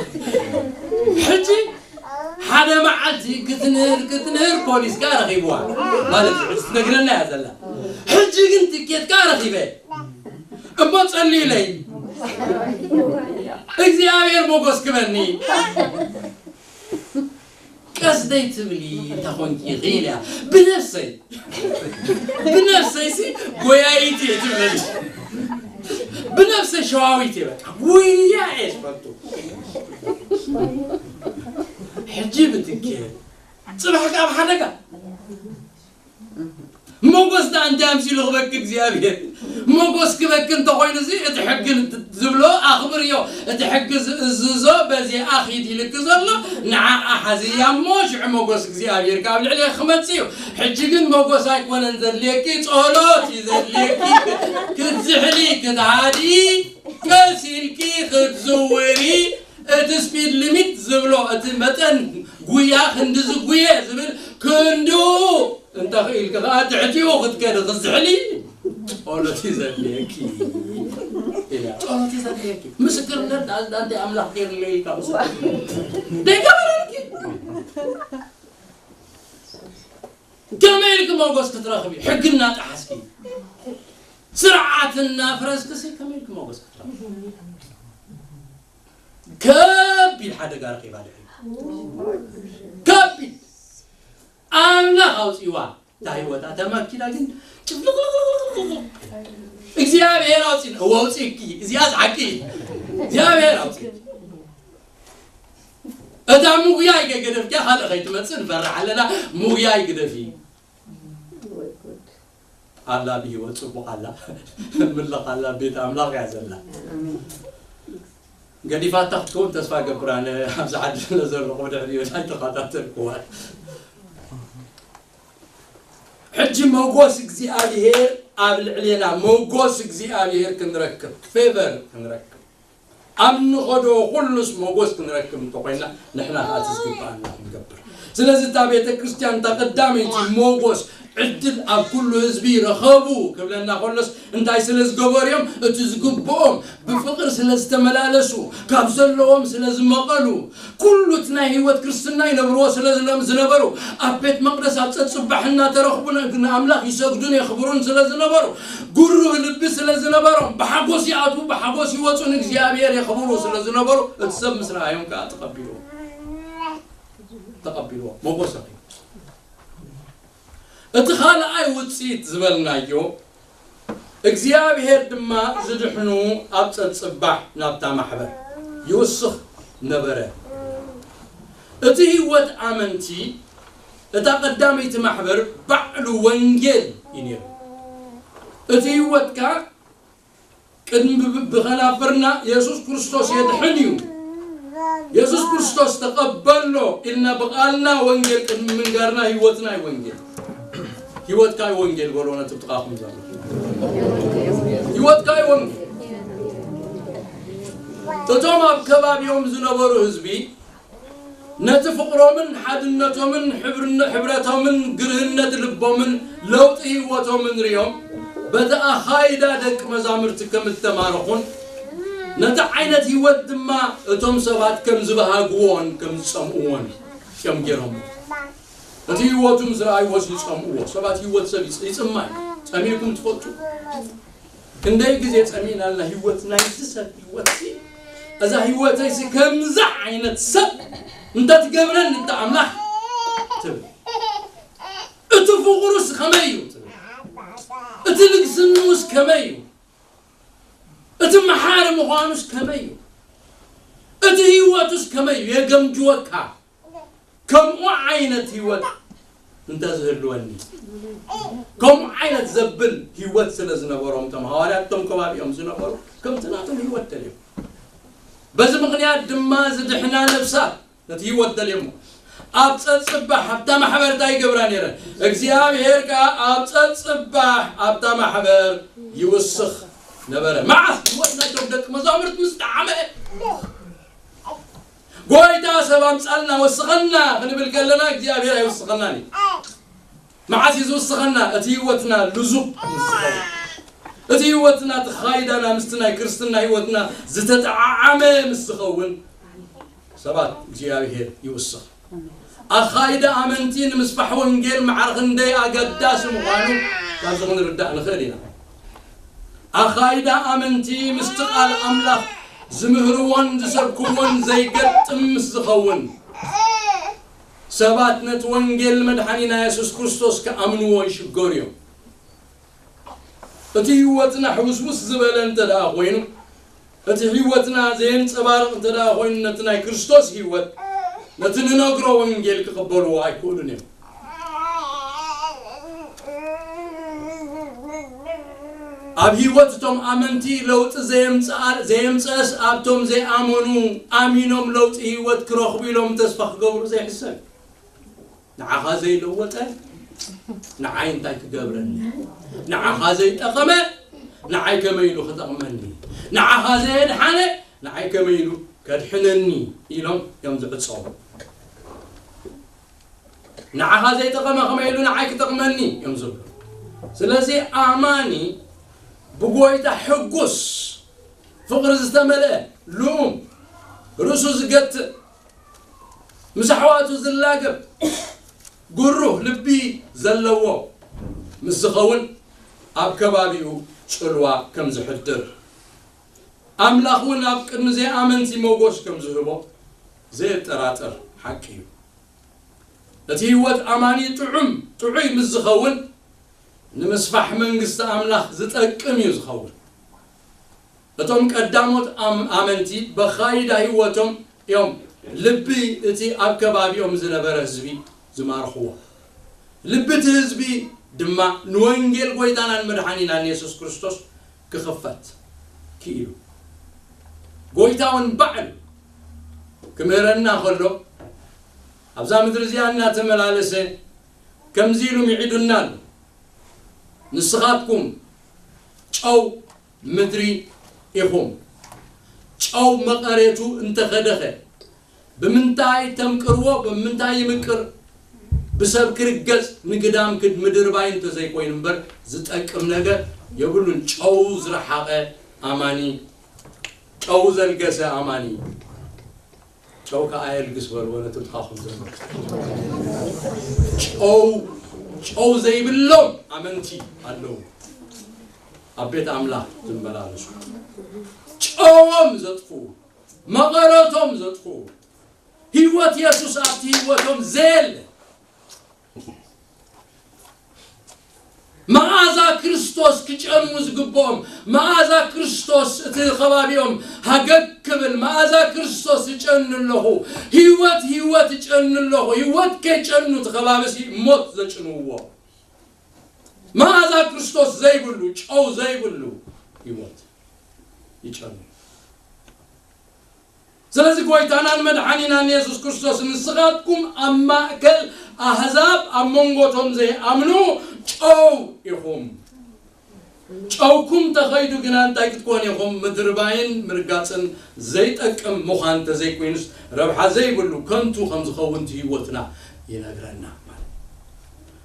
ሕጂ ሓደ መዓልቲ ክትንህር ክትንህር ፖሊስ ከኣ ረኺብዋ ማለት እዩ። ሕጂ ትነግረና እያ ዘላ። ሕጂ ግን ትኬት ከኣ ረኺበ። እሞ ጸልዩለይ፣ እግዚኣብሔር ሞጎስ ክበኒ። ቀስ ዘይትብሊ እንተ ኾንኪ ኢኺ ኢለያ። ብነፍሰይ፣ ብነፍሰይ ሲ ጎያይት እየ ትብለኒ። ብነፍሰይ ሸዋዊት እየ፣ በቃ ጉያ እየ ዝፈቱ። ሕጂ ብትኬ፣ ጽባሕ ከኣ ኣብ ሓደጋ። ሞጎስ ደኣ እንታይ ኣምሲሉ ክበኪ እግዚኣብሔር? ሞጎስ ክበኪ እንተኾይኑ እዚ እቲ ሕጊ ዝብሎ ኣኽብርዮ። እቲ ሕጊ ዝእዝዞ በዚኣ ኺድ ኢልኪ ዘሎ ንዓኣ ሓዝያ እሞ ሽዑ ሞጎስ እግዚኣብሔር ካብ ልዕሌኺ ክመጽእ እዩ። ሕጂ ግን ሞጎስ ኣይኮነን ዘድልየኪ፣ ጸሎት እዩ ዘድልየኪ። ክትዝሕሊ፣ ክትሃዲ፣ ቀስ ኢልኪ ክትዝውሪ፣ እቲ ስፒድ ሊሚት ዝብሎ፣ እቲ መጠን ጉያ ክንድዚ ጉየ ዝብል ክንድኡ እንተ ኽኢልኪ ኸኣ ትሕቲኡ ክትከዲ ክትዝሕሊ ጸሎት እዩ ዘድልየኪ ኢላ። ጸሎት እዩ ዘድልየኪ። ምስክርነት ኣንተ ኣምላኽ ገይርለይ ኢልካ ምስክርነት ደይገበረልኪ። ከመይ ኢልኪ ሞጎስ ክትረኽቢ? ሕጊ እናጠሓስኪ፣ ስርዓት እናፍረስክሲ ከመይ ኢልኪ ሞጎስ ክትረኽቢ? ከቢድ ሓደጋ ረኺባ ድሕሪ። ከቢድ። ኣምላኽ ኣውጺዋ። እታ ህይወታ፣ እታ ማኪና ግን ጭፍልቕልቕልቕልቕ። እግዚኣብሔር ኣውጺ-፣ እወ ኣውጺእኪ። እዚኣስ ሓቂ። እግዚኣብሔር ኣውጺእኪ። እታ ምጉያይ ከይገደፍኪያ ካልእ ከይትመጽእ ንፈርሕ ኣለና። ምጉያይ ግደፊ። ኣላ ብህይወት ጽቡቕ ኣላ። ምልኽ ኣላ፣ ቤት ኣምላኽ እያ ዘላ። ገዲፋታ ክትከውን ተስፋ ገብር። ኣነ ኣብዚ ዓዲ ስለ ዘለኹ ብድሕሪኡ ኣይተኸታተልክዋን። ሕጂ መጎስ እግዚኣብሔር ኣብ ልዕሌና፣ መጎስ እግዚኣብሔር ክንረክብ፣ ፌቨር ክንረክብ፣ ኣብ ንኸዶ ኩሉስ መጎስ ክንረክብ እንተኾይና፣ ንሕና ከኣ እቲ ዝግብኣና ክንገብር። ስለዚ እታ ቤተ ክርስቲያን እታ ቀዳመይቲ መጎስ ዕድል ኣብ ኩሉ ህዝቢ ረኸቡ ክብለና ከሎስ፣ እንታይ ስለ ዝገበሩ እዮም? እቲ ዝግብኦም ብፍቕሪ ስለ ዝተመላለሱ፣ ካብ ዘለዎም ስለ ዝመቐሉ፣ ኩሉ እቲ ናይ ህይወት ክርስትና ይነብርዎ ስለ ዝነ-፣ ዝነበሩ፣ ኣብ ቤት መቕደስ ኣብ ጸጽባሕ እናተረኽቡ ን-፣ ንኣምላኽ ይሰግዱን የኽብሩን ስለ ዝነበሩ፣ ጉሩህ ልቢ ስለ ዝነበሮም፣ ብሓጎስ ይኣትዉ፣ ብሓጎስ ይወጹ፣ ንእግዚኣብሔር የኽብሩ ስለ ዝነበሩ፣ እቲ ሰብ ምስ ረኣዮም ከኣ ተቐቢልዎም። ተቐቢልዎ፣ ሞገስ ረኺቡ። እቲ ካልኣይ ውጽኢት ዝበልናዮ፣ እግዚኣብሔር ድማ ዝድሕኑ ኣብ ጸጽባሕ ናብታ ማሕበር ይውስኽ ነበረ። እቲ ህይወት ኣመንቲ፣ እታ ቀዳመይቲ ማሕበር ባዕሉ ወንጌል እዩ ነይሩ። እቲ ህይወትካ ቅድሚ ብ-፣ ብኸናፍርና የሱስ ክርስቶስ የድሕን እዩ። የሱስ ክርስቶስ ተቐበሎ ኢልና ብቓልና ወንጌል ቅድሚ ምንጋርና ህይወትና እዩ ወንጌል። ህይወትካ እዩ ወንጌል በሎ ነቲ ብጥቓኹም ዘሎ። ህይወትካ እዩ ወንጌል። እቶም ኣብ ከባቢኦም ዝነበሩ ህዝቢ ነቲ ፍቕሮምን ሓድነቶምን ሕብርነ-፣ ሕብረቶምን ግርህነት ልቦምን ለውጢ ህይወቶምን ሪኦም በቲ ኣኻይዳ ደቂ መዛሙርቲ ከም እተማረኹን ነቲ ዓይነት ህይወት ድማ እቶም ሰባት ከም ዝበሃግዎን ከም ዝጸምእዎን እዮም ገይሮምዎ። እቲ ህይወቱ ምስ ረኣይዎስ ይጸምእዎ። ሰባት ህይወት ሰብ ይጽ-፣ ይጽማ እዩ። ጸሚእኩም ትፈልጡ? ክንደይ ግዜ ጸሚእና ኣለና ህይወት ናይዚ ሰብ ህይወትሲ፣ እዛ ህይወተይሲ ከምዛ ዓይነት ሰብ እንተትገብረኒ እንተ ኣምላኽ ትብል። እቲ ፍቕሩስ ከመይ እዩ ትብል። እቲ ልግስንኡስ ከመይ እዩ። እቲ መሓሪ ምዃኑስ ከመይ እዩ። እቲ ህይወቱስ ከመይ እዩ። የገምጅወካ። ከምኡ ዓይነት ህይወት እንተዝህልወኒ። ከምኡ ዓይነት ዘብል ህይወት ስለ ዝነበሮም እቶም ሃዋርያት እቶም ከባቢኦም ዝነበሩ ከምቲ ናቶም ህይወት ደልዮም። በዚ ምኽንያት ድማ ዝድሕና ነፍሳት ነቲ ህይወት ደልዮሞ ኣብ ጸጽባሕ ኣብታ ማሕበር እንታይ ይገብራ ነይረን? እግዚኣብሔር ከኣ ኣብ ጸጽባሕ ኣብታ ማሕበር ይውስኽ ነበረ። መዓስ ህይወት ናይቶም ደቂ መዛሙርት ምስ ጠዓመ ጎይታ ሰብ ኣምጻልና ወስኸና ክንብል ከለና እግዚኣብሔር ኣይወስኸናን እዩ። መዓስ እዩ ዝውስኸና? እቲ ህይወትና ልዙብ ምስ ዝኸውን። እቲ ህይወትና እቲ ኻይዳና ምስቲ ናይ ክርስትና ህይወትና ዝተጠዓዓመ ምስ ዝኸውን ሰባት እግዚኣብሔር ይውስኽ። ኣኻይዳ ኣመንቲ ንምስፋሕ ወንጌል ማዕረ ክንደይ ኣገዳሲ ምዃኑ ካብዚ ክንርዳእ ንኽእል ኢና። ኣኻይዳ ኣመንቲ ምስቲ ቃል ኣምላኽ ዝምህርዎን ዝሰብክዎን ዘይገጥም ምስ ዝኸውን፣ ሰባት ነቲ ወንጌል መድሓኒና የሱስ ክርስቶስ ክኣምንዎ ይሽገሩ እዮም። እቲ ህይወትና ሕውስውስ ዝበለ እንተ ደኣ ኮይኑ፣ እቲ ህይወትና ዘየንጸባርቕ እንተ ደኣ ኮይኑ፣ ነቲ ናይ ክርስቶስ ህይወት፣ ነቲ ንነግሮ ወንጌል ክቕበልዎ ኣይክእሉን እዮም። ኣብ ህይወት እቶም ኣመንቲ ለውጢ ዘየምጽኣ-፣ ዘየምጽአስ፣ ኣብቶም ዘይኣመኑ ኣሚኖም ለውጢ ህይወት ክረኽቡ ኢሎም ተስፋ ክገብሩ ዘይሕሰብ። ንዓኻ ዘይለወጠ ንዓይ እንታይ ክገብረኒ? ንዓኻ ዘይጠቐመ ንዓይ ከመይ ኢሉ ክጠቕመኒ? ንዓኻ ዘየድሓነ ንዓይ ከመይ ኢሉ ከድሕነኒ? ኢሎም እዮም ዝዕጸዉ። ንዓኻ ዘይጠቐመ ከመይ ኢሉ ንዓይ ክጠቕመኒ? እዮም ዝብሉ። ስለዚ ኣማኒ ብጎይታ ሕጉስ፣ ፍቕሪ ዝተመልአ፣ ልኡም፣ ርእሱ ዝገትእ፣ ምስ ኣሕዋቱ ዝላገብ፣ ግሩህ ልቢ ዘለዎ ምስ ዝኸውን፣ ኣብ ከባቢኡ ጽልዋ ከም ዝሕድር፣ ኣምላኽ እውን ኣብ ቅድሚ ዘይኣመንቲ ሞጎስ ከም ዝህቦ ዘየጠራጥር ሓቂ እዩ። እቲ ህይወት ኣማኒ ጥዑም፣ ጥዑይ ምስ ዝኸውን፣ ንምስፋሕ መንግስቲ ኣምላኽ ዝጠቅም እዩ ዝኸውን። እቶም ቀዳሞት ኣም-፣ ኣመንቲ በኻይዳ ህይወቶም እዮም ልቢ እቲ ኣብ ከባቢኦም ዝነበረ ህዝቢ ዝማርኽዎ። ልቢ እቲ ህዝቢ ድማ ንወንጌል ጎይታናን መድሓኒናን የሱስ ክርስቶስ ክኽፈት ክኢሉ። ጎይታ እውን ባዕሉ ክምህረና ከሎ፣ ኣብዛ ምድሪ እዚኣ እናተመላለሰ ከምዚ ኢሉ ምዒዱና ኣሎ። ንስኻትኩም ጨው ምድሪ ኢኹም። ጨው መቐሬቱ እንተኸደኸ፣ ብምንታይ ተምቅርዎ? ብምንታይ ይምቅር? ብሰብ ክርገጽ ንግዳም ክድ ምድርባይ እንተዘይኮይኑ እምበር ዝጠቅም ነገር የብሉን። ጨው ዝረሓቐ ኣማኒ፣ ጨው ዘልገሰ ኣማኒ፣ ጨው ከኣ የልግስ በልዎ ነቲ ብትኻኹም ዘሎ። ጨው፣ ጨው ዘይብሎም ኣመንቲ ኣለዉ። ኣብ ቤት ኣምላኽ ዝመላለሱ። ጨዎም ዘጥፍኡ፣ መቐረቶም ዘጥፍኡ፣ ህይወት የሱስ ኣብቲ ህይወቶም ዘየለ፣ መኣዛ ክርስቶስ ክጨኑ ዝግብኦም፣ መኣዛ ክርስቶስ እቲ ከባቢኦም ሃገግ ክብል፣ መኣዛ ክርስቶስ እጨኑ ኣለኹ፣ ህይወት፣ ህይወት እጨኑ ኣለኹ፣ ህይወት ከይጨኑ እቲ ከባቢሲ ሞት ዘጭንዎ። መኣዛ ክርስቶስ ዘይብሉ፣ ጨው ዘይብሉ ህይወት ይጨኑ። ስለዚ ጎይታናን መድሓኒናን የሱስ ክርስቶስ፣ "ንስኻትኩም ኣብ ማእከል ኣህዛብ፣ ኣብ መንጎቶም ዘይኣምኑ ጨው ኢኹም። ጨውኩም ተኸይዱ ግና እንታይ ክትኮን ኢኹም? ምድርባይን ምርጋጽን ዘይጠቅም ምዃን እንተዘይኮይኑስ፣ ረብሓ ዘይብሉ ከንቱ ከም ዝኸውን እቲ ህይወትና ይነግረና" ማለት።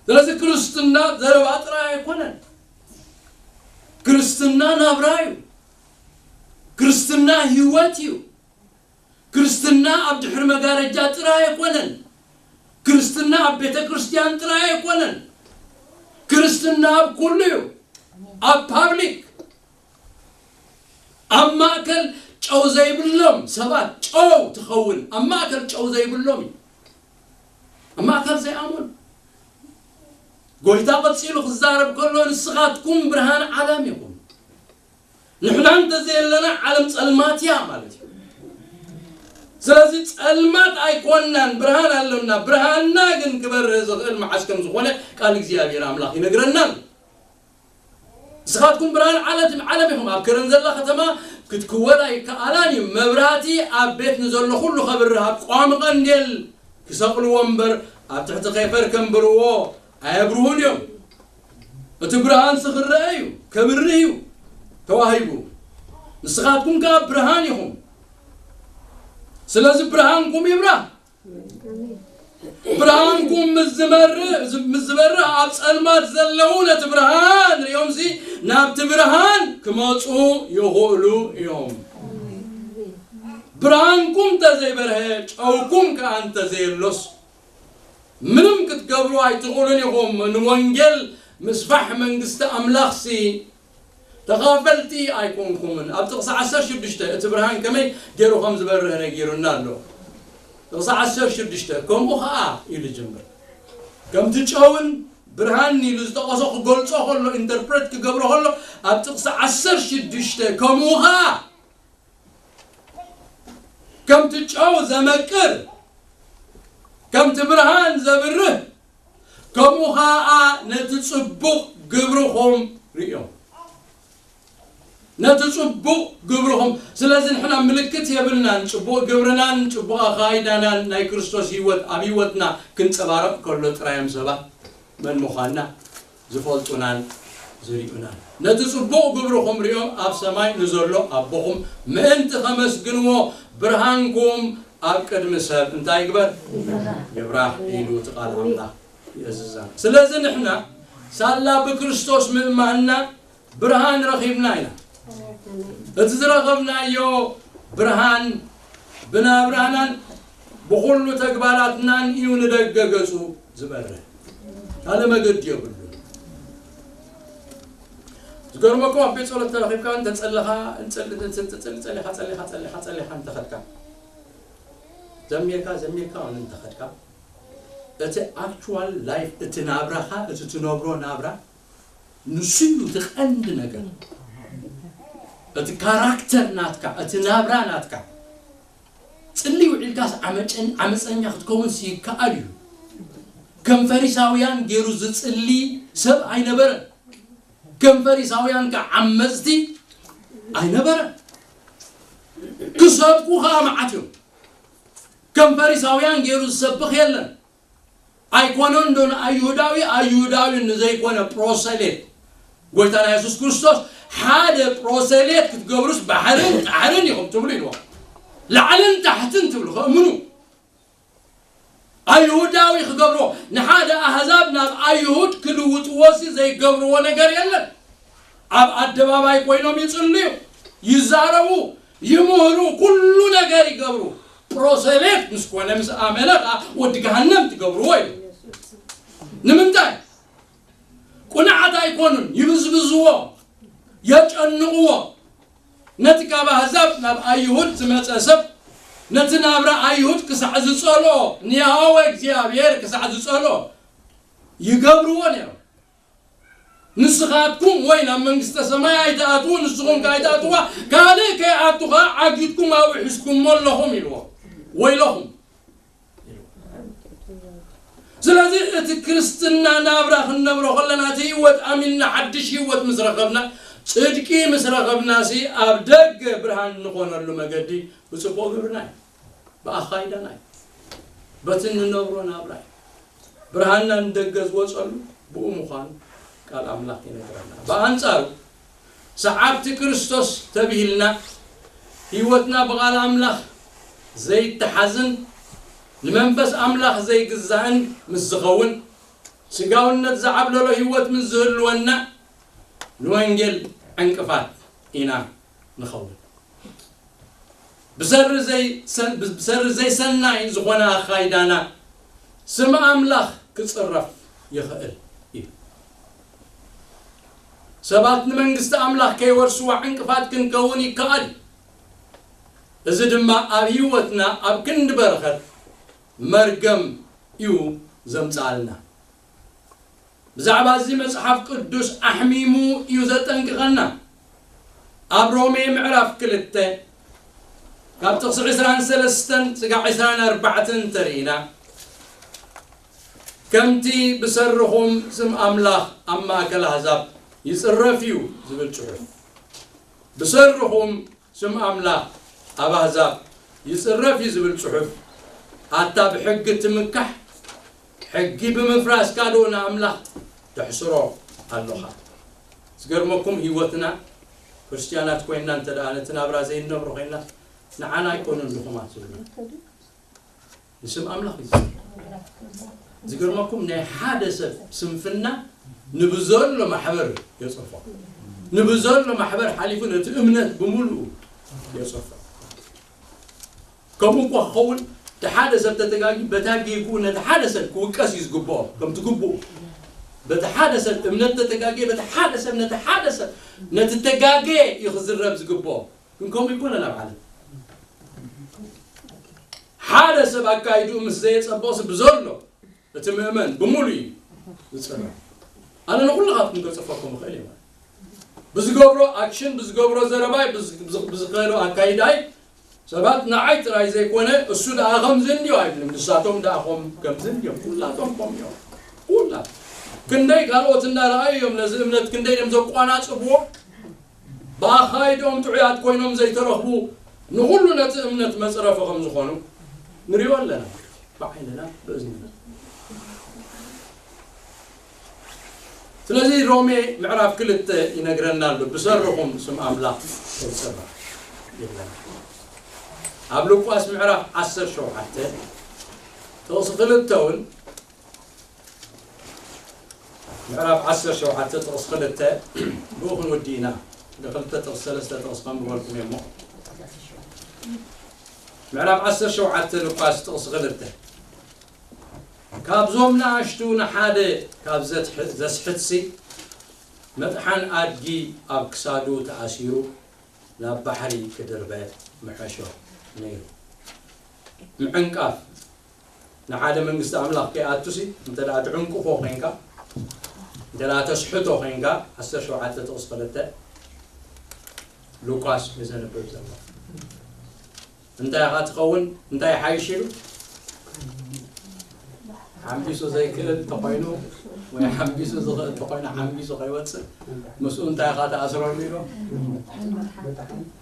ስለዚ ክርስትና ዘረባ ጥራይ ኣይኮነን። ክርስትና ናብራ እዩ። ክርስትና ህይወት እዩ። ክርስትና ኣብ ድሕሪ መጋረጃ ጥራይ ኣይኮነን። ክርስትና ኣብ ቤተ ክርስቲያን ጥራይ ኣይኮነን። ክርስትና ኣብ ኩሉ እዩ። ኣብ ፓብሊክ፣ ኣብ ማእከል ጨው ዘይብሎም ሰባት ጨው ትኸውን። ኣብ ማእከል ጨው ዘይብሎም እዩ። ኣብ ማእከል ዘይኣመኑ። ጎይታ ቀጺሉ ክዛረብ ከሎ፣ "ንስኻትኩም ብርሃን ዓለም ኢኹም። ንሕና እንተዘየለና ዓለም ጸልማት እያ" ማለት እዩ። ስለዚ ጸልማት ኣይኮናን፣ ብርሃን ኣሎና። ብርሃንና ግን ክበርህ ዝኽእል መዓስ ከም ዝኾነ ቃል እግዚኣብሔር ኣምላኽ ይነግረና ኣሎ። "ንስኻትኩም ብርሃን ዓለት-፣ ዓለም ኢኹም። ኣብ ከረን ዘላ ከተማ ክትክወል ኣይከኣላን እዩ። መብራህቲ ኣብ ቤት ንዘሎ ኩሉ ከብርህ ኣብ ቀዋሚ ቀንዴል ክሰቕልዎ እምበር፣ ኣብ ትሕቲ ኬፈር ከንብርዎ ኣየብርሁን እዮም። እቲ ብርሃንሲ ክረአ እዩ፣ ከብርህ እዩ ተዋሂቡ። ንስኻትኩም ከኣ ብርሃን ኢኹም። ስለዚ ብርሃንኩም ይብራህ። ብርሃንኩም ምስ ዝመርህ፣ ምስ ዝበርህ፣ ኣብ ጸልማት ዘለዉ ነቲ ብርሃን ርእዮምሲ ናብቲ ብርሃን ክመጹ ይኽእሉ እዮም። ብርሃንኩም እንተዘይበርሀ፣ ጨውኩም ከኣ እንተዘየሎስ፣ ምንም ክትገብሩ ኣይትኽእሉን ኢኹም። ንወንጌል ምስፋሕ መንግስቲ ኣምላኽሲ ተኻፈልቲ ኣይኮንኩምን። ኣብ ጥቕሲ ዓሰርተ ሽዱሽተ እቲ ብርሃን ከመይ ገይሩ ከም ዝበርህ ነጊሩና ኣሎ። ጥቕሲ ዓሰርተ ሽዱሽተ "ከምኡ ኸኣ" ኢሉ ጅምር። ከምቲ ጨውን ብርሃን ኢሉ ዝጠቐሶ ክገልጾ ከሎ፣ ኢንተርፕሬት ክገብሮ ከሎ፣ ኣብ ጥቕሲ ዓሰርተ ሽዱሽተ "ከምኡ ኸኣ" ከምቲ ጨው ዘመቅር፣ ከምቲ ብርሃን ዘብርህ፣ ከምኡ ኸኣ ነቲ ጽቡቕ ግብርኹም ርእዮም። ነቲ ጽቡቕ ግብርኹም። ስለዚ ንሕና ምልክት የብልናን፣ ጽቡቕ ግብርናን፣ ጽቡቕ ኣኻይዳናን ናይ ክርስቶስ ህይወት ኣብ ህይወትና ክንጸባረቕ ከሎ ጥራይ እዮም ሰባት መን ምዃንና ዝፈልጡናን ዝርእዩናን። ነቲ ጽቡቕ ግብርኹም ርእዮም ኣብ ሰማይ ንዘሎ ኣቦኹም ምእንቲ ከመስግንዎ ብርሃንኩም ኣብ ቅድሚ ሰብ እንታይ ይግበር? ይብራህ ኢሉ እቲ ቃል ኣምላኽ ይእዝዘና። ስለዚ ንሕና ሳላ ብክርስቶስ ምእማንና ብርሃን ረኺብና ኢና። እቲ ዝረኸብናዮ ብርሃን ብናብራናን ብኹሉ ተግባራትናን እዩ ንደገ ገጹ ዝበርህ። ካልእ መገዲ የብሉን። ዝገርመኩም ኣብ ቤት ጸሎት ተረኺብካ እንተጸለኻ፣ እንጸል-፣ እንጸል-፣ ጸሊኻ፣ ጸሊኻ፣ ጸሊኻ፣ ጸሊኻ እንተኸድካ፣ ዘሚርካ፣ ዘሚርካ እውን እንተኸድካ፣ እቲ ኣክቹዋል ላይፍ፣ እቲ ናብራኻ፣ እቲ ትነብሮ ናብራ፣ ንሱ እዩ እቲ ቀንዲ ነገር። እቲ ካራክተር ናትካ፣ እቲ ናብራ ናትካ። ጽሊ ውዒልካስ ዓመጨን-፣ ዓመፀኛ ክትከውንስ ይከኣል እዩ። ከም ፈሪሳውያን ገይሩ ዝጽሊ ሰብ ኣይነበረን። ከም ፈሪሳውያን ከ ዓመጽቲ ኣይነበረን። ክሰብኩ ከኣ መዓት እዮም። ከም ፈሪሳውያን ገይሩ ዝሰብኽ የለን። ኣይኮነን ዶ ንኣይሁዳዊ ኣይሁዳዊ ንዘይኮነ ፕሮሰሌት ጎይታና የሱስ ክርስቶስ ሓደ ፕሮሰሌት ክትገብሩስ ባሕርን ጣሕርን ኢኹም ትብሉ ኢልዎም። ላዕልን ታሕትን ትብሉ ከእምኑ። ኣይሁዳዊ ክገብሮ፣ ንሓደ ኣህዛብ ናብ ኣይሁድ ክልውጥዎሲ ዘይገብርዎ ነገር የለን። ኣብ ኣደባባይ ኮይኖም ይጽልዩ፣ ይዛረቡ፣ ይምህሩ፣ ኩሉ ነገር ይገብሩ። ፕሮሰሌት ምስ ኮነ፣ ምስ ኣመነ ኸኣ ወዲ ገሃነም ትገብርዎ እዩ። ንምንታይ? ቁኑዓት ኣይኮኑን፣ ይብዝብዝዎ፣ የጨንቕዎ። ነቲ ካብ ኣህዛብ ናብ ኣይሁድ ዝመጸ ሰብ ነቲ ናብራ ኣይሁድ ክሳዕ ዝጸልኦ፣ ንያህወ እግዚኣብሔር ክሳዕ ዝጸልኦ ይገብርዎ ነይሮም። ንስኻትኩም ወይ ናብ መንግስተ ሰማይ ኣይትኣትዉ፣ ንስኹም ከኣ ኣይትኣትዋ፣ ካልእ ከይኣቱ ከኣ ዓጊትኩም ኣብኡ ሒዝኩሞ ኣለኹም ኢልዎ። ወይለኹም። ስለዚ እቲ ክርስትና ናብራ ክንነብሮ ከለና፣ እቲ ህይወት ኣሚንና ሓድሽ ህይወት ምስ ረኸብና፣ ጽድቂ ምስ ረኸብናሲ፣ ኣብ ደገ ብርሃን ንኾነሉ መገዲ ብጽቡቕ ግብርና እዩ። ብኣኻይዳና እዩ። በቲ እንነብሮ ናብራ እዩ። ብርሃንና ንደገ ዝወጸሉ ብኡ ምዃኑ ቃል ኣምላኽ ይነግረና። ብኣንጻሩ፣ ሰዓብቲ ክርስቶስ ተብሂልና፣ ህይወትና ብቓል ኣምላኽ ዘይተሓዝን ንመንፈስ ኣምላኽ ዘይግዛእን ምስ ዝኸውን፣ ስጋውነት ዝዓብለሎ ህይወት ምስ ዝህልወና፣ ንወንጌል ዕንቅፋት ኢና ንኸውን። ብሰሪ ዘይሰ-፣ ብሰሪ ዘይሰናይ ዝኾነ ኣኻይዳና፣ ስም ኣምላኽ ክጽረፍ ይኽእል እዩ። ሰባት ንመንግስቲ ኣምላኽ ከይወርስዋ ዕንቅፋት ክንከውን ይከኣል እዩ። እዚ ድማ ኣብ ህይወትና ኣብ ክንዲ በረኸት መርገም እዩ ዘምጽኣልና። ብዛዕባ እዚ መጽሓፍ ቅዱስ ኣሕሚሙ እዩ ዘጠንቅቐና። ኣብ ሮሜ ምዕራፍ ክልተ ካብ ጥቕሲ ዕስራን ሰለስተን ስጋዕ ዕስራን ኣርባዕተን እንተርኢና፣ ከምቲ ብሰርኹም ስም ኣምላኽ ኣብ ማእከል ኣህዛብ ይጽረፍ እዩ ዝብል ጽሑፍ፣ ብሰርኹም ስም ኣምላኽ ኣብ ኣህዛብ ይጽረፍ እዩ ዝብል ጽሑፍ፣ ኣታ ብሕጊ ትምካሕ፣ ሕጊ ብምፍራስካ ዶ ንኣምላኽ ተሕስሮ ኣሎኻ? ዝገርመኩም፣ ህይወትና ክርስትያናት ኮይንና እንተ ደኣ ነቲ ናብራ ዘይንነብሮ ኮይንና፣ ንዓና ኣይኮኑን ድኹማት ዝብሉ። ንስም ኣምላኽ እዩ ዝጽረፍ። ዝገርመኩም፣ ናይ ሓደ ሰብ ስንፍና ንብዘሎ ማሕበር የጽርፎ። ንብዘሎ ማሕበር ሓሊፉ ነቲ እምነት ብምሉኡ የጽርፎ። ከምኡ እኳ ክኸውን፣ እቲ ሓደ ሰብ ተተጋጊ፣ በታ ጌግኡ ነቲ ሓደ ሰብ ክውቀስ እዩ ዝግብኦ፣ ከምቲ ግብኡ። በቲ ሓደ ሰብ እምነት ተተጋግየ፣ በቲ ሓደ ሰብ፣ ነቲ ሓደ ሰብ፣ ነቲ ተጋግየ እዩ ክዝረብ ዝግብኦ። ግን ከምኡ ይኮነን ኣብ ዓለም። ሓደ ሰብ ኣካይድኡ ምስ ዘየጸበቕሲ ብዘሎ እቲ ምእመን ብምሉእ እዩ ዝጽረፍ። ኣነ ንኹልኻትኩም ከጽርፈኩም እኽእል እየ ማለት። ብዝገብሮ ኣክሽን፣ ብዝገብሮ ዘረባይ፣ ብዝ-፣ ብዝ-፣ ብዝኸዶ ኣካይዳይ፣ ሰባት ንዓይ ጥራይ ዘይኮነ፣ እሱ ደኣ ከምዚ እንድዮ ኣይብልን። ንሳቶም ደኣ ኸም-፣ ከምዚ እንድዮም። ኩላቶም ከም እዮም። ኩላ። ክንደይ ካልኦት እንዳረኣዩ እዮም ነዚ እምነት ክንደይ እዮም ዘቋናጽብዎ። ብኣኻይዶም ጥዑያት ኮይኖም ዘይተረኽቡ፣ ንኹሉ ነቲ እምነት መጽረፊ ከም ዝኾኑ ንሪኦ ኣለና። ብዓይንና፣ ብእዝንና። ስለዚ ሮሜ ምዕራፍ ክልተ ይነግረና ኣሎ፣ "ብሰርኹም ስም ኣምላኽ ተጸባ" ይብለና። ኣብ ሉቃስ ምዕራፍ ዓሰርተ ሸውዓተ ጥቕሲ ክልተ እውን፣ ምዕራፍ ዓሰርተ ሸውዓተ ጥቕሲ ክልተ፣ ብኡ ክንውዲ ኢና። ክልተ ጥቕሲ፣ ሰለስተ ጥቕሲ ከንብበልኩም እየ እሞ። ምዕራፍ ዓሰርተ ሸውዓተ ሉቃስ ጥቕሲ ክልተ። ካብዞም ንኣሽቱ ንሓደ ካብ ዘትሕ-፣ ዘስሕትሲ፣ መጥሓን ኣድጊ ኣብ ክሳዱ ተኣሲሩ ናብ ባሕሪ ክድርበ ምሐሾ ነይሩ። ምዕንቃፍ ንሓደ መንግስቲ ኣምላኽ ከይኣቱሲ፣ እንተ ደኣ ትዕንቅፎ ኾይንካ፣ እንተ ደኣ ተስሕቶ ኾይንካ፣ ዓሰርተ ሸውዓተ ጥቕሲ ክልተ ሉቃስ እዩ ዘንብብ ዘሎ። እንታይ ኢኻ ትኸውን? እንታይ ይሓይሽ ኢሉ? ሓምቢሱ ዘይክእል ተኾይኑ ወይ ሓምቢሱ ዝኽእል ተኾይኑ ሓምቢሱ ከይወፅእ ምስኡ እንታይ ኢኻ ትኣስረሉ ኢሉ?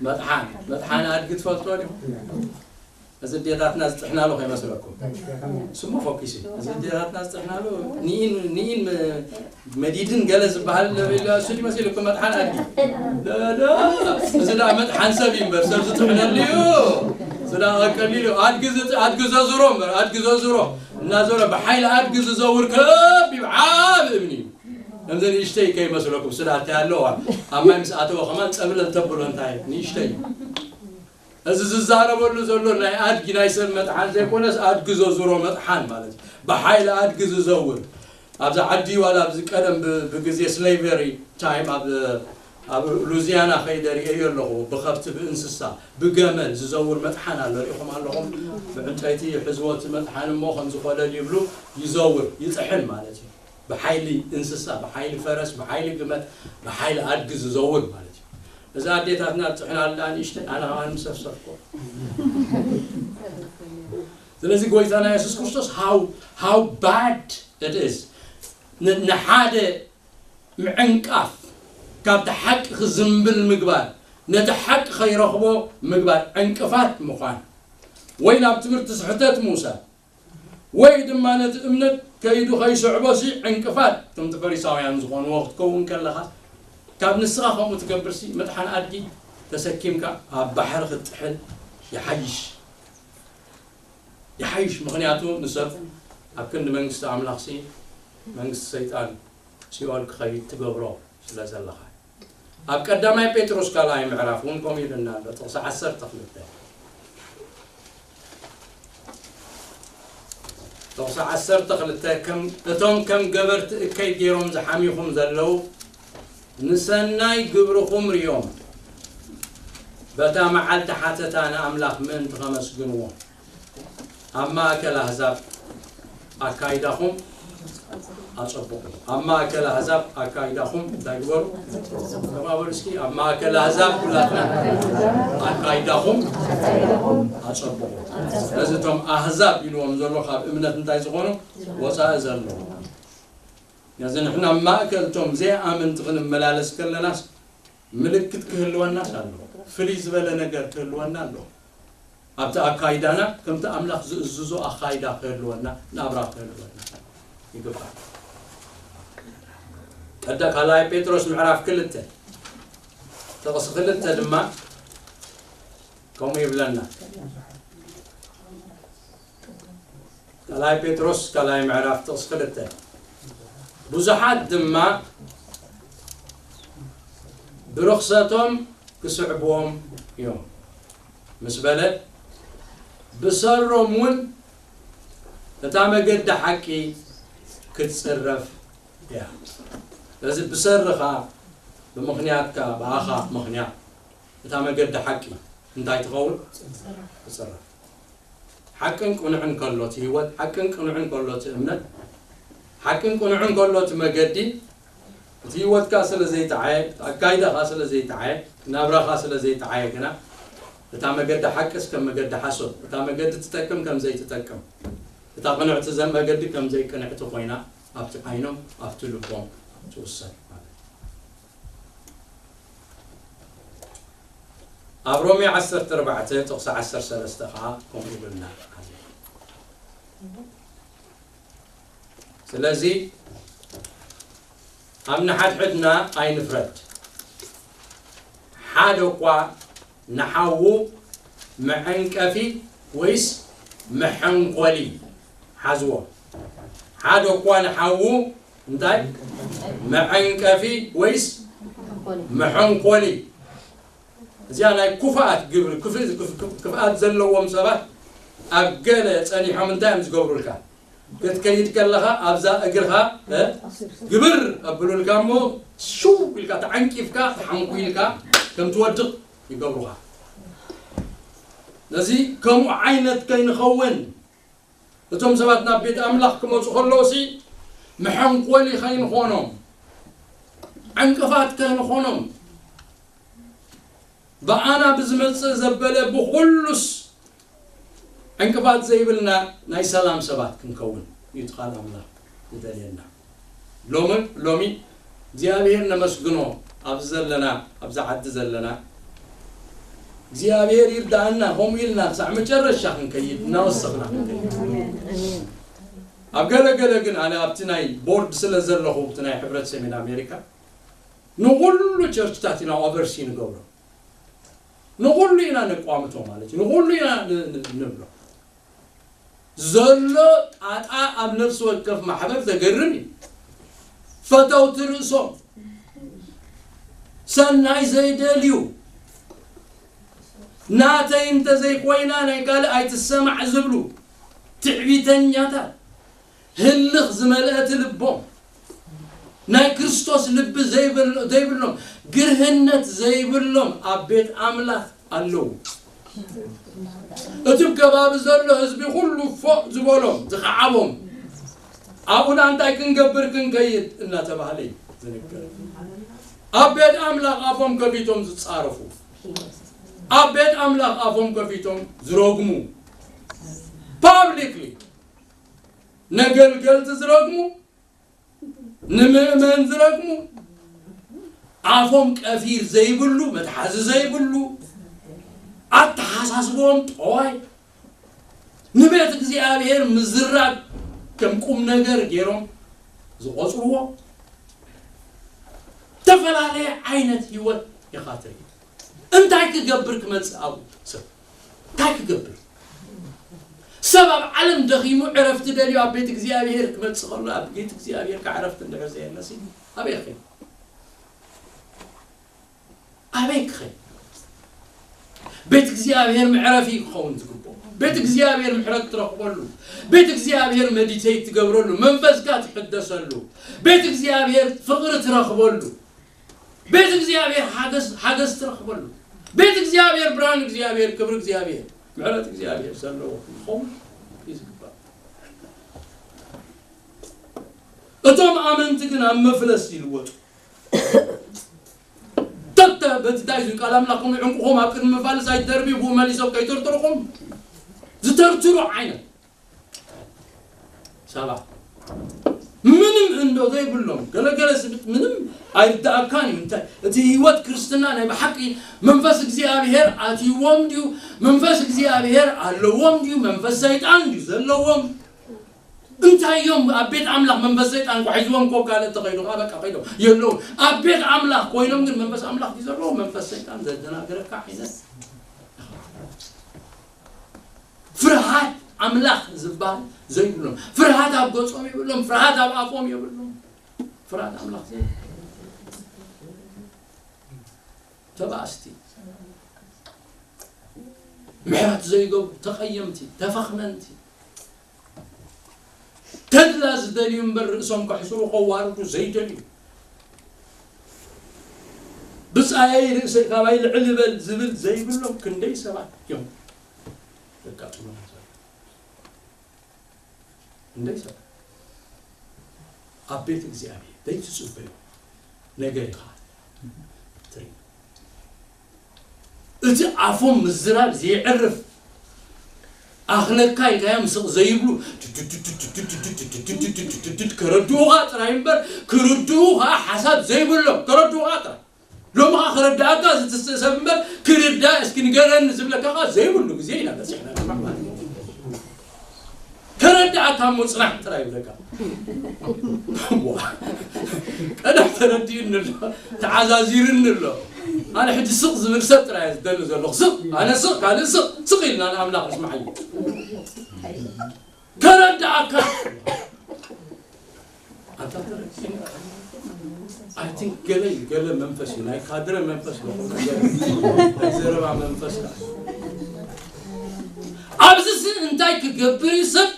መጥሓን። መጥሓን ኣድጊ ትፈልጦ ዲኹም? እዚ ኣዴታትና ዝጥሕናሉ ከይመስለኩም። ስሙ ፎኪሲ። እዚ ኣዴታትና ዝጥሕናሉ ንኢን፣ ንኢን መ-፣ መዲድን ገለ ዝበሃል ለበለ እሱ ድዩ መሲልኩም መጥሓን ኣድጊ? ለ-፣ ለ-፣ እዚ ደኣ መጥሓን ሰብ እዩ እምበር፣ ሰብ ዝጥሕነሉ እዩ። እዚ ደኣ ቀሊል እዩ። ኣድጊ ዝጥ-፣ ኣድጊ ዘዙሮ እምበር፣ ኣድጊ ዘዙሮ እናዞረ ብሓይሊ ኣድጊ ዝዘውር ከቢብ ዓቢ እምኒ እዩ። ከምዚ ንእሽተይ ከይመስለኩም፣ ስዳ እንታይ ኣለዋ? ኣብ ማይ ምስ ኣተወ ከማን ጸብለል ተብሎ እንታይ ንእሽተይ እዩ። እዚ ዝዛረበሉ ዘሎ ናይ ኣድጊ ናይ ሰብ መጥሓን ዘይኮነስ፣ ኣድጊ ዘዙሮ መጥሓን ማለት እዩ። ብሓይሊ ኣድጊ ዝዘውር። ኣብዚ ዓዲ ዋላ ኣብዚ ቀደም ብ-፣ ብግዜ ስሌቨሪ ታይም ኣብ፣ ኣብ ሉዚያና ከይደ ርእየዮ ኣለኹ። ብኸብቲ፣ ብእንስሳ፣ ብገመል ዝዘውር መጥሓን ኣሎ። ርኢኹም ኣለኹም? ብዕንጨይቲ ይሕዝዎ እቲ መጥሓን እሞ ከም ዝኾለል ይብሉ፣ ይዘውር፣ ይጥሕን ማለት እዩ። ብሓይሊ እንስሳ፣ ብሓይሊ ፈረስ፣ ብሓይሊ ግመል፣ ብሓይሊ ኣድጊ ዝዘውር ማለት እዩ። እዛ ኣዴታትና ትጥሕን ኣላ ንእሽተይ፣ ኣነ ከኣ ምሰብሰብኮ። ስለዚ ጎይታና የሱስ ክርስቶስ how how bad it is ንሓደ ምዕንቃፍ፣ ካብቲ ሓቂ ክዝንብል ምግባር፣ ነቲ ሓቂ ከይረኽቦ ምግባር፣ ዕንቅፋት ምዃን፣ ወይ ናብ ትምህርቲ ስሕተት ምውሳድ፣ ወይ ድማ ነቲ እምነት ከይዱ ከይስዕቦ ሲ ዕንቅፋት፣ ከምቲ ፈሪሳውያን ዝኾንዎ ክትከውን ከለኻ፣ ካብ ንስኻ ከምኡ ትገብር ሲ፣ መጥሓን ኣድጊ ተሰኪምካ ኣብ ባሕሪ ክትጥሕል ይሓይሽ። ይሓይሽ። ምኽንያቱ ንሰብ ኣብ ክንዲ መንግስቲ ኣምላኽ ሲ መንግስቲ ሰይጣን ሲኦል ክኸይድ ትገብሮ ስለ ዘለኻ። ኣብ ቀዳማይ ጴጥሮስ ካልኣይ ምዕራፍ እውን ከምኡ ኢሉና ኣሎ። ጥቕሲ ዓሰርተ ክልተ፣ ጥቕሲ ዓሰርተ ክልተ፣ ከም እቶም ከም ገበርቲ እከይ ገይሮም ዝሓሚኹም ዘለዉ ንሰናይ ግብርኹም ርዮም በታ መዓልቲ ሓተታ ንኣምላኽ ምእንቲ ኸመስግንዎ ኣብ ማእከል ኣህዛብ ኣካይዳኹም ኣጸብቑ። ኣብ ማእከል ኣህዛብ ኣካይዳኹም እንታይ ግበሩ? ተባበሩ እስኪ። ኣብ ማእከል ኣህዛብ ኩላትና ኣካይዳኹም ኣጸብቑ። ስለዚ እቶም ኣህዛብ ኢልዎም ዘሎ ካብ እምነት እንታይ ዝኾኑ? ወጻኢ ዘለዉ። ነዚ ንሕና ኣብ ማእከል እቶም ዘይኣመንቲ ክንመላለስ ከለናስ ምልክት ክህልወናስ ኣሎ። ፍልይ ዝበለ ነገር ክህልወና ኣሎ። ኣብቲ ኣካይዳና ከምቲ ኣምላኽ ዝእዝዞ ኣካይዳ ክህልወና፣ ናብራ ክህልወና ይግባእ። ቀዳ ካልኣይ ጴጥሮስ ምዕራፍ ክልተ ጥቕሲ ክልተ ድማ ከምኡ ይብለና። ካልኣይ ጴጥሮስ ካልኣይ ምዕራፍ ጥቕሲ ክልተ፣ ብዙሓት ድማ ብርኽሰቶም ክስዕብዎም እዮም ምስ በለ፣ ብሰሮም እውን እታ መገዲ ሓቂ ክትጽረፍ እያ። ስለዚ ብሰርኻ፣ ብምኽንያትካ፣ ብኣኻ ምኽንያት እታ መገዲ ሓቂ እንታይ ትኸውን? ትጽረፍ። ሓቅን ቅኑዕን ከሎ እቲ ህይወት፣ ሓቅን ቅኑዕን ከሎ እቲ እምነት፣ ሓቅን ቅኑዕን ከሎ እቲ መገዲ፣ እቲ ህይወትካ ስለ ዘይጠዓየ፣ እቲ ኣካይዳኻ ስለ ዘይጠዓየ፣ ናብራኻ ስለ ዘይጠዓየ ግና፣ እታ መገዲ ሓቅስ ከም መገዲ ሓሶት፣ እታ መገዲ ትጠቅም ከም ዘይትጠቅም፣ እታ ቅንዕቲ ዘ-፣ መገዲ ከም ዘይቅንዕቲ ኮይና ኣብቲ ዓይኖም፣ ኣብቲ ልቦም ትውሰን ማለት እዩ። ኣብ ሮሜ ዓሰርተ ኣርባዕተ ጥቕሲ ዓሰርተ ሰለስተ ኸዓ ከምኡ ይብልና ኣሎ። ስለዚ ኣብ ንሓድሕድና ኣይንፍረድ። ሓደ እኳ ንሓዉ መዐንቀፊ ወይስ መሐንኮሊ ሓዝዎ። ሓደ እኳ ንሓዉ እንታይ? መዐንቀፊ ወይስ መሐንኮሊ? እዚኣ ናይ ክፉኣት ግብሪ፣ ክፍ-፣ ክፍ-፣ ክፍ-፣ ክፍኣት ዘለዎም ሰባት ኣብ ገለ ጸኒሖም እንታይ እዮም ዝገብሩልካ? ክትከይድ ከለኻ ኣብዛ እግርኻ፣ እ፣ ግብር ኣብሉልካ እሞ ሽው ኢልካ ተዓንቂፍካ ተሓንኩ ኢልካ ከም ትወድቕ ይገብሩኻ። ነዚ ከምኡ ዓይነት ከይንኸውን እቶም ሰባት ናብ ቤት ኣምላኽ ክመጹ ከለዉ ሲ መሐንኮሊ ከይንኾኖም፣ ዕንቅፋት ከይንኾኖም፣ ብኣና ብዝመጽእ ዘበለ ብኹሉስ ዕንቅፋት ዘይብልና ናይ ሰላም ሰባት ክንከውን እዩ እቲ ቃል ኣምላኽ ዝደልየና። ሎሚ፣ ሎሚ እግዚኣብሔር ነመስግኖ ኣብዚ ዘለና፣ ኣብዚ ዓዲ ዘለና እግዚኣብሔር ይርዳእና፣ ከምኡ ኢልና ክሳዕ መጨረሻ ክንከይድ፣ እናወሰኽና ክንከይድ። ኣብ ገለ ገለ ግን ኣነ ኣብቲ ናይ ቦርድ ስለ ዘለኹ፣ ኣብቲ ናይ ሕብረት ሰሜን ኣሜሪካ ንኹሉ ቸርችታት ኢና ኦቨርሲ ንገብሮ። ንኹሉ ኢና ነቋምቶ ማለት እዩ። ንኹሉ ኢና ን-፣ ን-፣ ንብሎ። ዘሎ ጣጣ ኣብ ነፍሲ ወከፍ ማሕበር ዘገርም እዩ። ፈተውቲ ርእሶም፣ ሰናይ ዘይደልዩ፣ ናተይ እንተዘይኮይና ናይ ካልእ ኣይትሰማዕ ዝብሉ፣ ትዕቢተኛታት፣ ህልኽ ዝመልአት ልቦም፣ ናይ ክርስቶስ ልቢ ዘይብሎ- ዘይብሎም፣ ግርህነት ዘይብሎም ኣብ ቤት ኣምላኽ ኣለዉ። እቲ ከባቢ ዘሎ ህዝቢ ኩሉ ፎእ ዝበሎም፣ ዝኸዓቦም፣ ኣብኡና እንታይ ክንገብር ክንከይድ እናተባህለ እዩ ዝንገር። ኣብ ቤት ኣምላኽ ኣፎም ከፊቶም ዝጻረፉ፣ ኣብ ቤት ኣምላኽ ኣፎም ከፊቶም ዝረግሙ፣ ፓብሊክሊ ነገልገልቲ ዝረግሙ፣ ንምእመን ዝረግሙ፣ ኣፎም ቀፊር ዘይብሉ፣ መትሓዚ ዘይብሉ፣ ኣተሓሳስቦም ጠዋይ፣ ንቤት እግዚኣብሔር ምዝራብ ከም ቁም ነገር ገይሮም ዝቆጽርዎ፣ ዝተፈላለየ ዓይነት ህይወት ኢኻ ትርኢ። እንታይ ክገብር ክመጽእ ኣብኡ ሰብ? እንታይ ክገብር? ሰብ ኣብ ዓለም ደኺሙ ዕረፍቲ ደልዩ ኣብ ቤት እግዚኣብሔር ክመጽእ ከሎ፣ ኣብ ቤት እግዚኣብሔር ከ ዕረፍቲ እንድሕር ዘየለሲ፣ ኣበይ ክኸይድ? ኣበይ ክኸይድ? ቤት እግዚኣብሔር መዕረፊ ክኸውን ዝግብኦ፣ ቤት እግዚኣብሔር ምሕረት ትረኽበሉ፣ ቤት እግዚኣብሔር መዲቴት ትገብረሉ፣ መንፈስካ ትሕደሰሉ፣ ቤት እግዚኣብሔር ፍቕሪ ትረኽበሉ፣ ቤት እግዚኣብሔር ሓገዝ ሓገዝ ትረኽበሉ፣ ቤት እግዚኣብሔር ብርሃን እግዚኣብሔር ክብሪ እግዚኣብሔር ምሕረት እግዚኣብሔር ዘለዎ ክኸውን እዩ ዝግባእ። እቶም ኣመንቲ ግን ኣብ መፍለስ ይልወጡ። ተተ በቲ እንታይ እዩ ቃል ኣምላኽኩም ዕንቁኹም ኣብ ቅድሚ መፋልስ ኣይትደርብዩ፣ ብኡ መሊሶም ከይትርትርኹም ዝተርትሩ ዓይነት ሰባት፣ ምንም እንዶ ዘይብሎም፣ ገለገለ ስብት ምንም ኣይርዳእካን እዩ። እንታይ እቲ ህይወት ክርስትና ናይ ብሓቂ መንፈስ እግዚኣብሔር ኣትይዎም ድዩ? መንፈስ እግዚኣብሔር ኣለዎም ድዩ? መንፈስ ሰይጣን ድዩ ዘለዎም? እንታይ እዮም ኣብ ቤት ኣምላኽ መንፈስ ሰይጣን ኳሒዝዎም ኮ ካልእ ተኸይዱ ኸዓ በቃ ከይዶም የለውን። ኣብ ቤት ኣምላኽ ኮይኖም ግን መንፈስ ኣምላኽ ድዩ ዘለዎ? መንፈስ ሰይጣን ዘደናግረካ ዓይነት ፍርሃት ኣምላኽ ዝበሃል ዘይብሎም፣ ፍርሃት ኣብ ገጾም የብሎም፣ ፍርሃት ኣብ ኣፎም የብሎም። ፍርሃት ኣምላኽ ዘይብሎም ተባእስቲ፣ ምሕረት ዘይገብሩ፣ ተቐየምቲ፣ ተፈኽነንቲ፣ ተድላ ዝደልዩ እምበር ርእሶም ከሕስሩ ከዋርዱ ዘይደልዩ፣ ብጻየይ ርእሰይ ካባይ ልዕል ይበል ዝብል ዘይብሎም ክንደይ ሰባት እዮም ዘጋጥሙና ዘለዉ። ክንደይ ሰባት ኣብ ቤት እግዚኣብሔር ዘይትጽበዮ ነገር ኢኻ ትርኢ። እቲ ኣፎም ምዝራብ ዘየዕርፍ ኣኽለካ ኢልካዮም ስቕ ዘይብሉ፣ ከረድኡኻ ጥራይ እምበር ክርድኡ ኸዓ ሓሳብ ዘይብሎም፣ ከረድኡኻ ጥራይ። ሎሚ ኸዓ ክረድኣካ ዝትስእ ሰብ እምበር ክርዳእ እስኪ ንገረኒ ዝብለካ ኸዓ ዘይብሉ ግዜ ኢና በጺሕና ንስማዕ ማለት እዩ። ከረድኣካ እሞ ጽናሕ ጥራይ ይብለካ። ዋ፣ ቀደም ተረዲኡኒ ኣሎ፣ ተዓዛዚሩኒ ኣሎ። ኣነ ሕጂ ስቕ ዝብል ሰብ ጥራይ እየ ዝደሊ ዘለኹ። ስቕ፣ ኣነ ስቕ፣ ካልእ ስቕ፣ ስቕ ኢልና ንኣምላኽ ንስማዓሉ። ከረድኣካ። ኣንታ ተረዲኡኒ። I think ገለ እዩ፣ ገለ መንፈስ እዩ፣ ናይ ካድረ መንፈስ እዩ፣ ናይ ዘረባ መንፈስ እዩ። ኣብዚ ሲ እንታይ ክገብር እዩ ሰብ?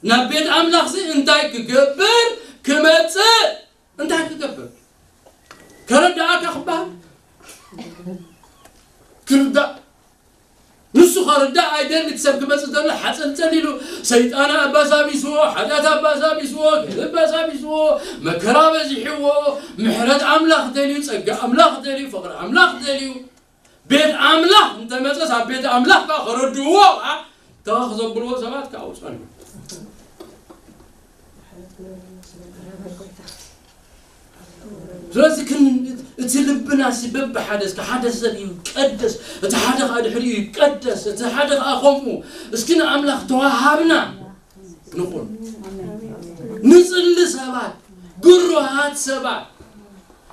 ናብ ቤት ኣምላኽ ሲ እንታይ ክገብር ክመጽእ? እንታይ ክገብር? ከረድኣካ ክበሃል? ክርዳእ። ንሱ ከርዳእ ኣይደሊ። እቲ ሰብ ክመጽእ ዘሎ ሓጸልጸል ኢሉ፣ ሰይጣን ኣባሳቢስዎ፣ ሓጢኣት ኣባሳቢስዎ፣ ገለ ኣባሳቢስዎ፣ መከራ በዚሕዎ፣ ምሕረት ኣምላኽ ደልዩ፣ ጸጋ ኣምላኽ ደልዩ፣ ፍቕሪ ኣምላኽ ደልዩ። ቤት ኣምላኽ እንተመጸስ ኣብ ቤት ኣምላኽ ከኣ ከረድእዎ ከኣ ተኸኽ ዘብልዎ ሰባት ከኣ ውጸሉ። ስለዚ ክን-፣ እቲ ልብና ሲ በብሓደ እስከ ሓደ ሰብ ይቀደስ፣ እቲ ሓደ ከኣ ድሕሪኡ ይቀደስ፣ እቲ ሓደ ከኣ ከምኡ። እስኪ ንኣምላኽ ተዋሃብና ንኹን። ንጽሊ ሰባት፣ ግሩሃት ሰባት፣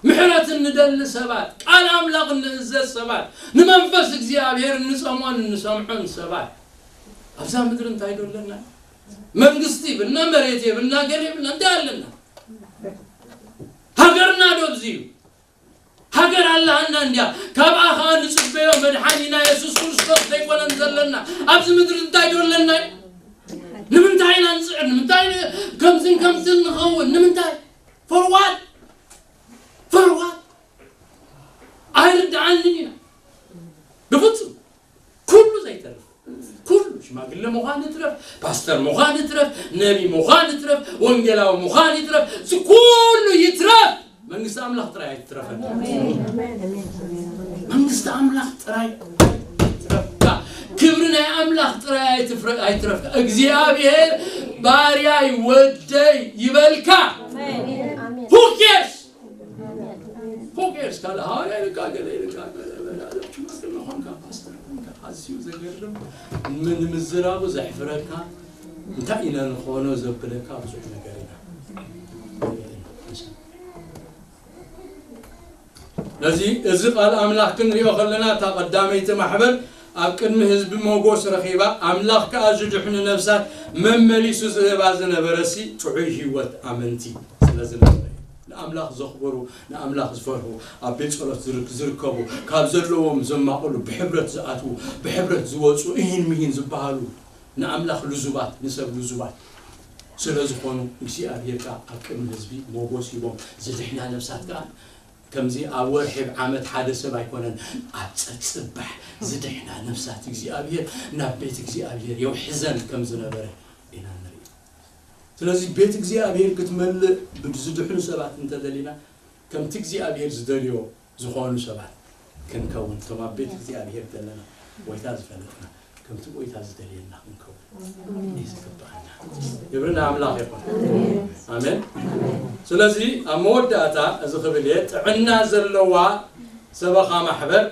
ምሕረት እንደሊ ሰባት፣ ቃል ኣምላኽ እንእዘዝ ሰባት፣ ንመንፈስ እግዚኣብሔር እንጸምዖን እንሰምዖን ሰባት። ኣብዛ ምድሪ እንታይ ዶ ኣለና? መንግስቲ ይብልና፣ መሬት ይብልና፣ ገለ ይብልና፣ እንታይ ኣለና? ሃገርና ዶ ኣብዚ እዩ? ሃገር ኣላሃና እንድያ። ካብኣ ኸኣ ንጽበዮ መድሓኒና የሱስ ክርስቶስ ዘይኮነን ዘለና? ኣብዚ ምድሪ እንታይ ዶ ኣለና? ንምንታይ ኢና ንጽዕር? ንምንታይ ን-፣ ከምዝን ከምዝን ንኸውን? ንምንታይ? For what? ፈርዋ ኣይርድዓንን ኢና ብፍጹም። ኩሉ ዘይተርፍ፣ ኩሉ ሽማግለ ምዃን ይትረፍ፣ ፓስተር ምዃን ይትረፍ፣ ነቢ ምዃን ይትረፍ፣ ወንጌላዊ ምዃን ይትረፍ፣ እዚ ኩሉ ይትረፍ፣ መንግስቲ ኣምላኽ ጥራይ ኣይትትረፈና። መንግስቲ ኣምላኽ ጥራይ ትረፍካ፣ ክብሪ ናይ ኣምላኽ ጥራይ ኣይትፍረ- ኣይትረፍካ። እግዚኣብሔር ባርያይ ወደይ ይበልካ። Who cares? Who cares? ካልእ ሃዋርያ ኢልካ፣ ገለ ኢልካ፣ ገለ በለ፣ ሽማግለ ኾንካ፣ ፓስተር ኾንካ፣ ኣዝዩ ዘገርም፣ ምን ምዝራቡ ዘሕፍረካ፣ እንታይ ኢና ንኾኖ ዘብለካ ብዙሕ ነገር ኢና። ነዚ፣ እዚ ቃል ኣምላኽ ክንሪኦ ከለና፣ እታ ቀዳመይቲ ማሕበር ኣብ ቅድሚ ህዝቢ ሞጎስ ረኺባ፣ ኣምላኽ ከኣ ዝድሕኑ ነፍሳት መመሊሱ ዝህባ ዝነበረሲ ጥዑይ ህይወት ኣመንቲ ስለ ዝነበረ እዩ። ንኣምላኽ ዘኽብሩ፣ ንኣምላኽ ዝፈርሁ፣ ኣብ ቤት ጸሎት ዝርክ-፣ ዝርከቡ፣ ካብ ዘለዎም ዘማቕሉ፣ ብሕብረት ዝኣትዉ፣ ብሕብረት ዝወጹ፣ እሂን ምሂን ዝበሃሉ፣ ንኣምላኽ ልዙባት፣ ንሰብ ልዙባት ስለ ዝኾኑ፣ እግዚኣብሔር ከኣ ኣብ ቅድሚ ህዝቢ ሞጎስ ሂቦም፣ ዝድሕና ነፍሳት ከኣ ከምዚ ኣብ ወርሒ፣ ኣብ ዓመት ሓደ ሰብ ኣይኮነን፣ ኣብ ጸጽባሕ ዝድሕና ነፍሳት እግዚኣብሔር ናብ ቤት እግዚኣብሔር የውሕዘን ከም ዝነበረ ኢና ንርኢ። ስለዚ ቤት እግዚኣብሔር ክትመልእ ብዝድሕኑ ሰባት እንተደሊና፣ ከምቲ እግዚኣብሔር ዝደልዮ ዝኾኑ ሰባት ክንከውን፣ እቶም ኣብ ቤት እግዚኣብሔር ዘለና ጎይታ ዝፈለጥና፣ ከምቲ ጎይታ ዝደልየና ክንከውን እዩ ዝግባኣና። ክብሪ ንኣምላኽ ይኹን። ኣሜን። ስለዚ ኣብ መወዳእታ እዚ ክብል እየ፣ ጥዕና ዘለዋ ሰበኻ ማሕበር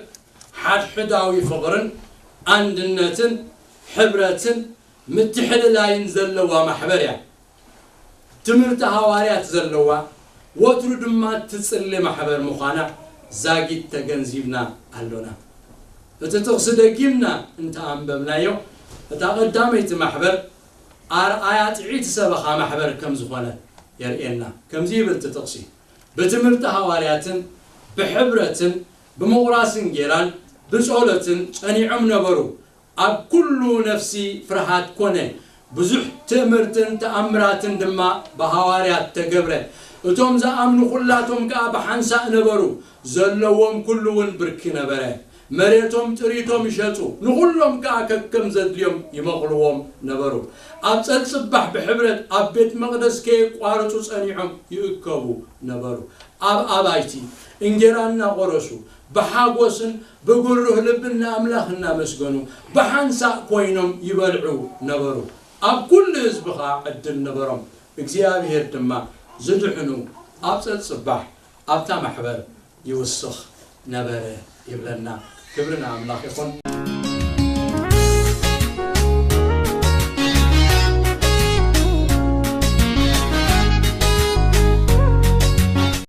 ሓድሕዳዊ ፍቕርን ኣንድነትን ሕብረትን ምትሕልላይን ዘለዋ ማሕበር እያ። ትምህርቲ ሃዋርያት ዘለዋ፣ ወትሩ ድማ ትጽሊ ማሕበር ምዃና ዛጊት ተገንዚብና ኣሎና። እቲ ጥቕሲ ደጊምና እንተኣንበብናዮ፣ እታ ቀዳመይቲ ማሕበር ኣርኣያ ጥዕይቲ ሰበኻ ማሕበር ከም ዝኾነ የርእየና። ከምዚ ይብል እቲ ጥቕሲ፣ ብትምህርቲ ሃዋርያትን ብሕብረትን ብምቑራስ እንጌራን ብጸሎትን ጸኒዖም ነበሩ። ኣብ ኩሉ ነፍሲ ፍርሃት ኮነ። ብዙሕ ትእምርትን ተኣምራትን ድማ ብሃዋርያት ተገብረ። እቶም ዝኣምኑ ኩላቶም ከኣ ብሓንሳእ ነበሩ። ዘለዎም ኩሉ እውን ብርኪ ነበረ። መሬቶም ጥሪቶም ይሸጡ፣ ንኹሎም ከኣ ከከም ዘድልዮም ይመቕልዎም ነበሩ። ኣብ ጸጽባሕ ብሕብረት ኣብ ቤት መቕደስ ከየቋረጹ ጸኒዖም ይእከቡ ነበሩ። ኣብ ኣባይቲ እንጌራ እናቖረሱ ብሓጎስን ብግሩህ ልብን ንኣምላኽ እናመስገኑ ብሓንሳእ ኮይኖም ይበልዑ ነበሩ። ኣብ ኩሉ ህዝቢ ኸኣ ዕድል ነበሮም። እግዚኣብሔር ድማ ዝድሕኑ ኣብ ጸጽባሕ ኣብታ ማሕበር ይውስኽ ነበረ ይብለና። ክብሪ ንኣምላኽ ይኹን።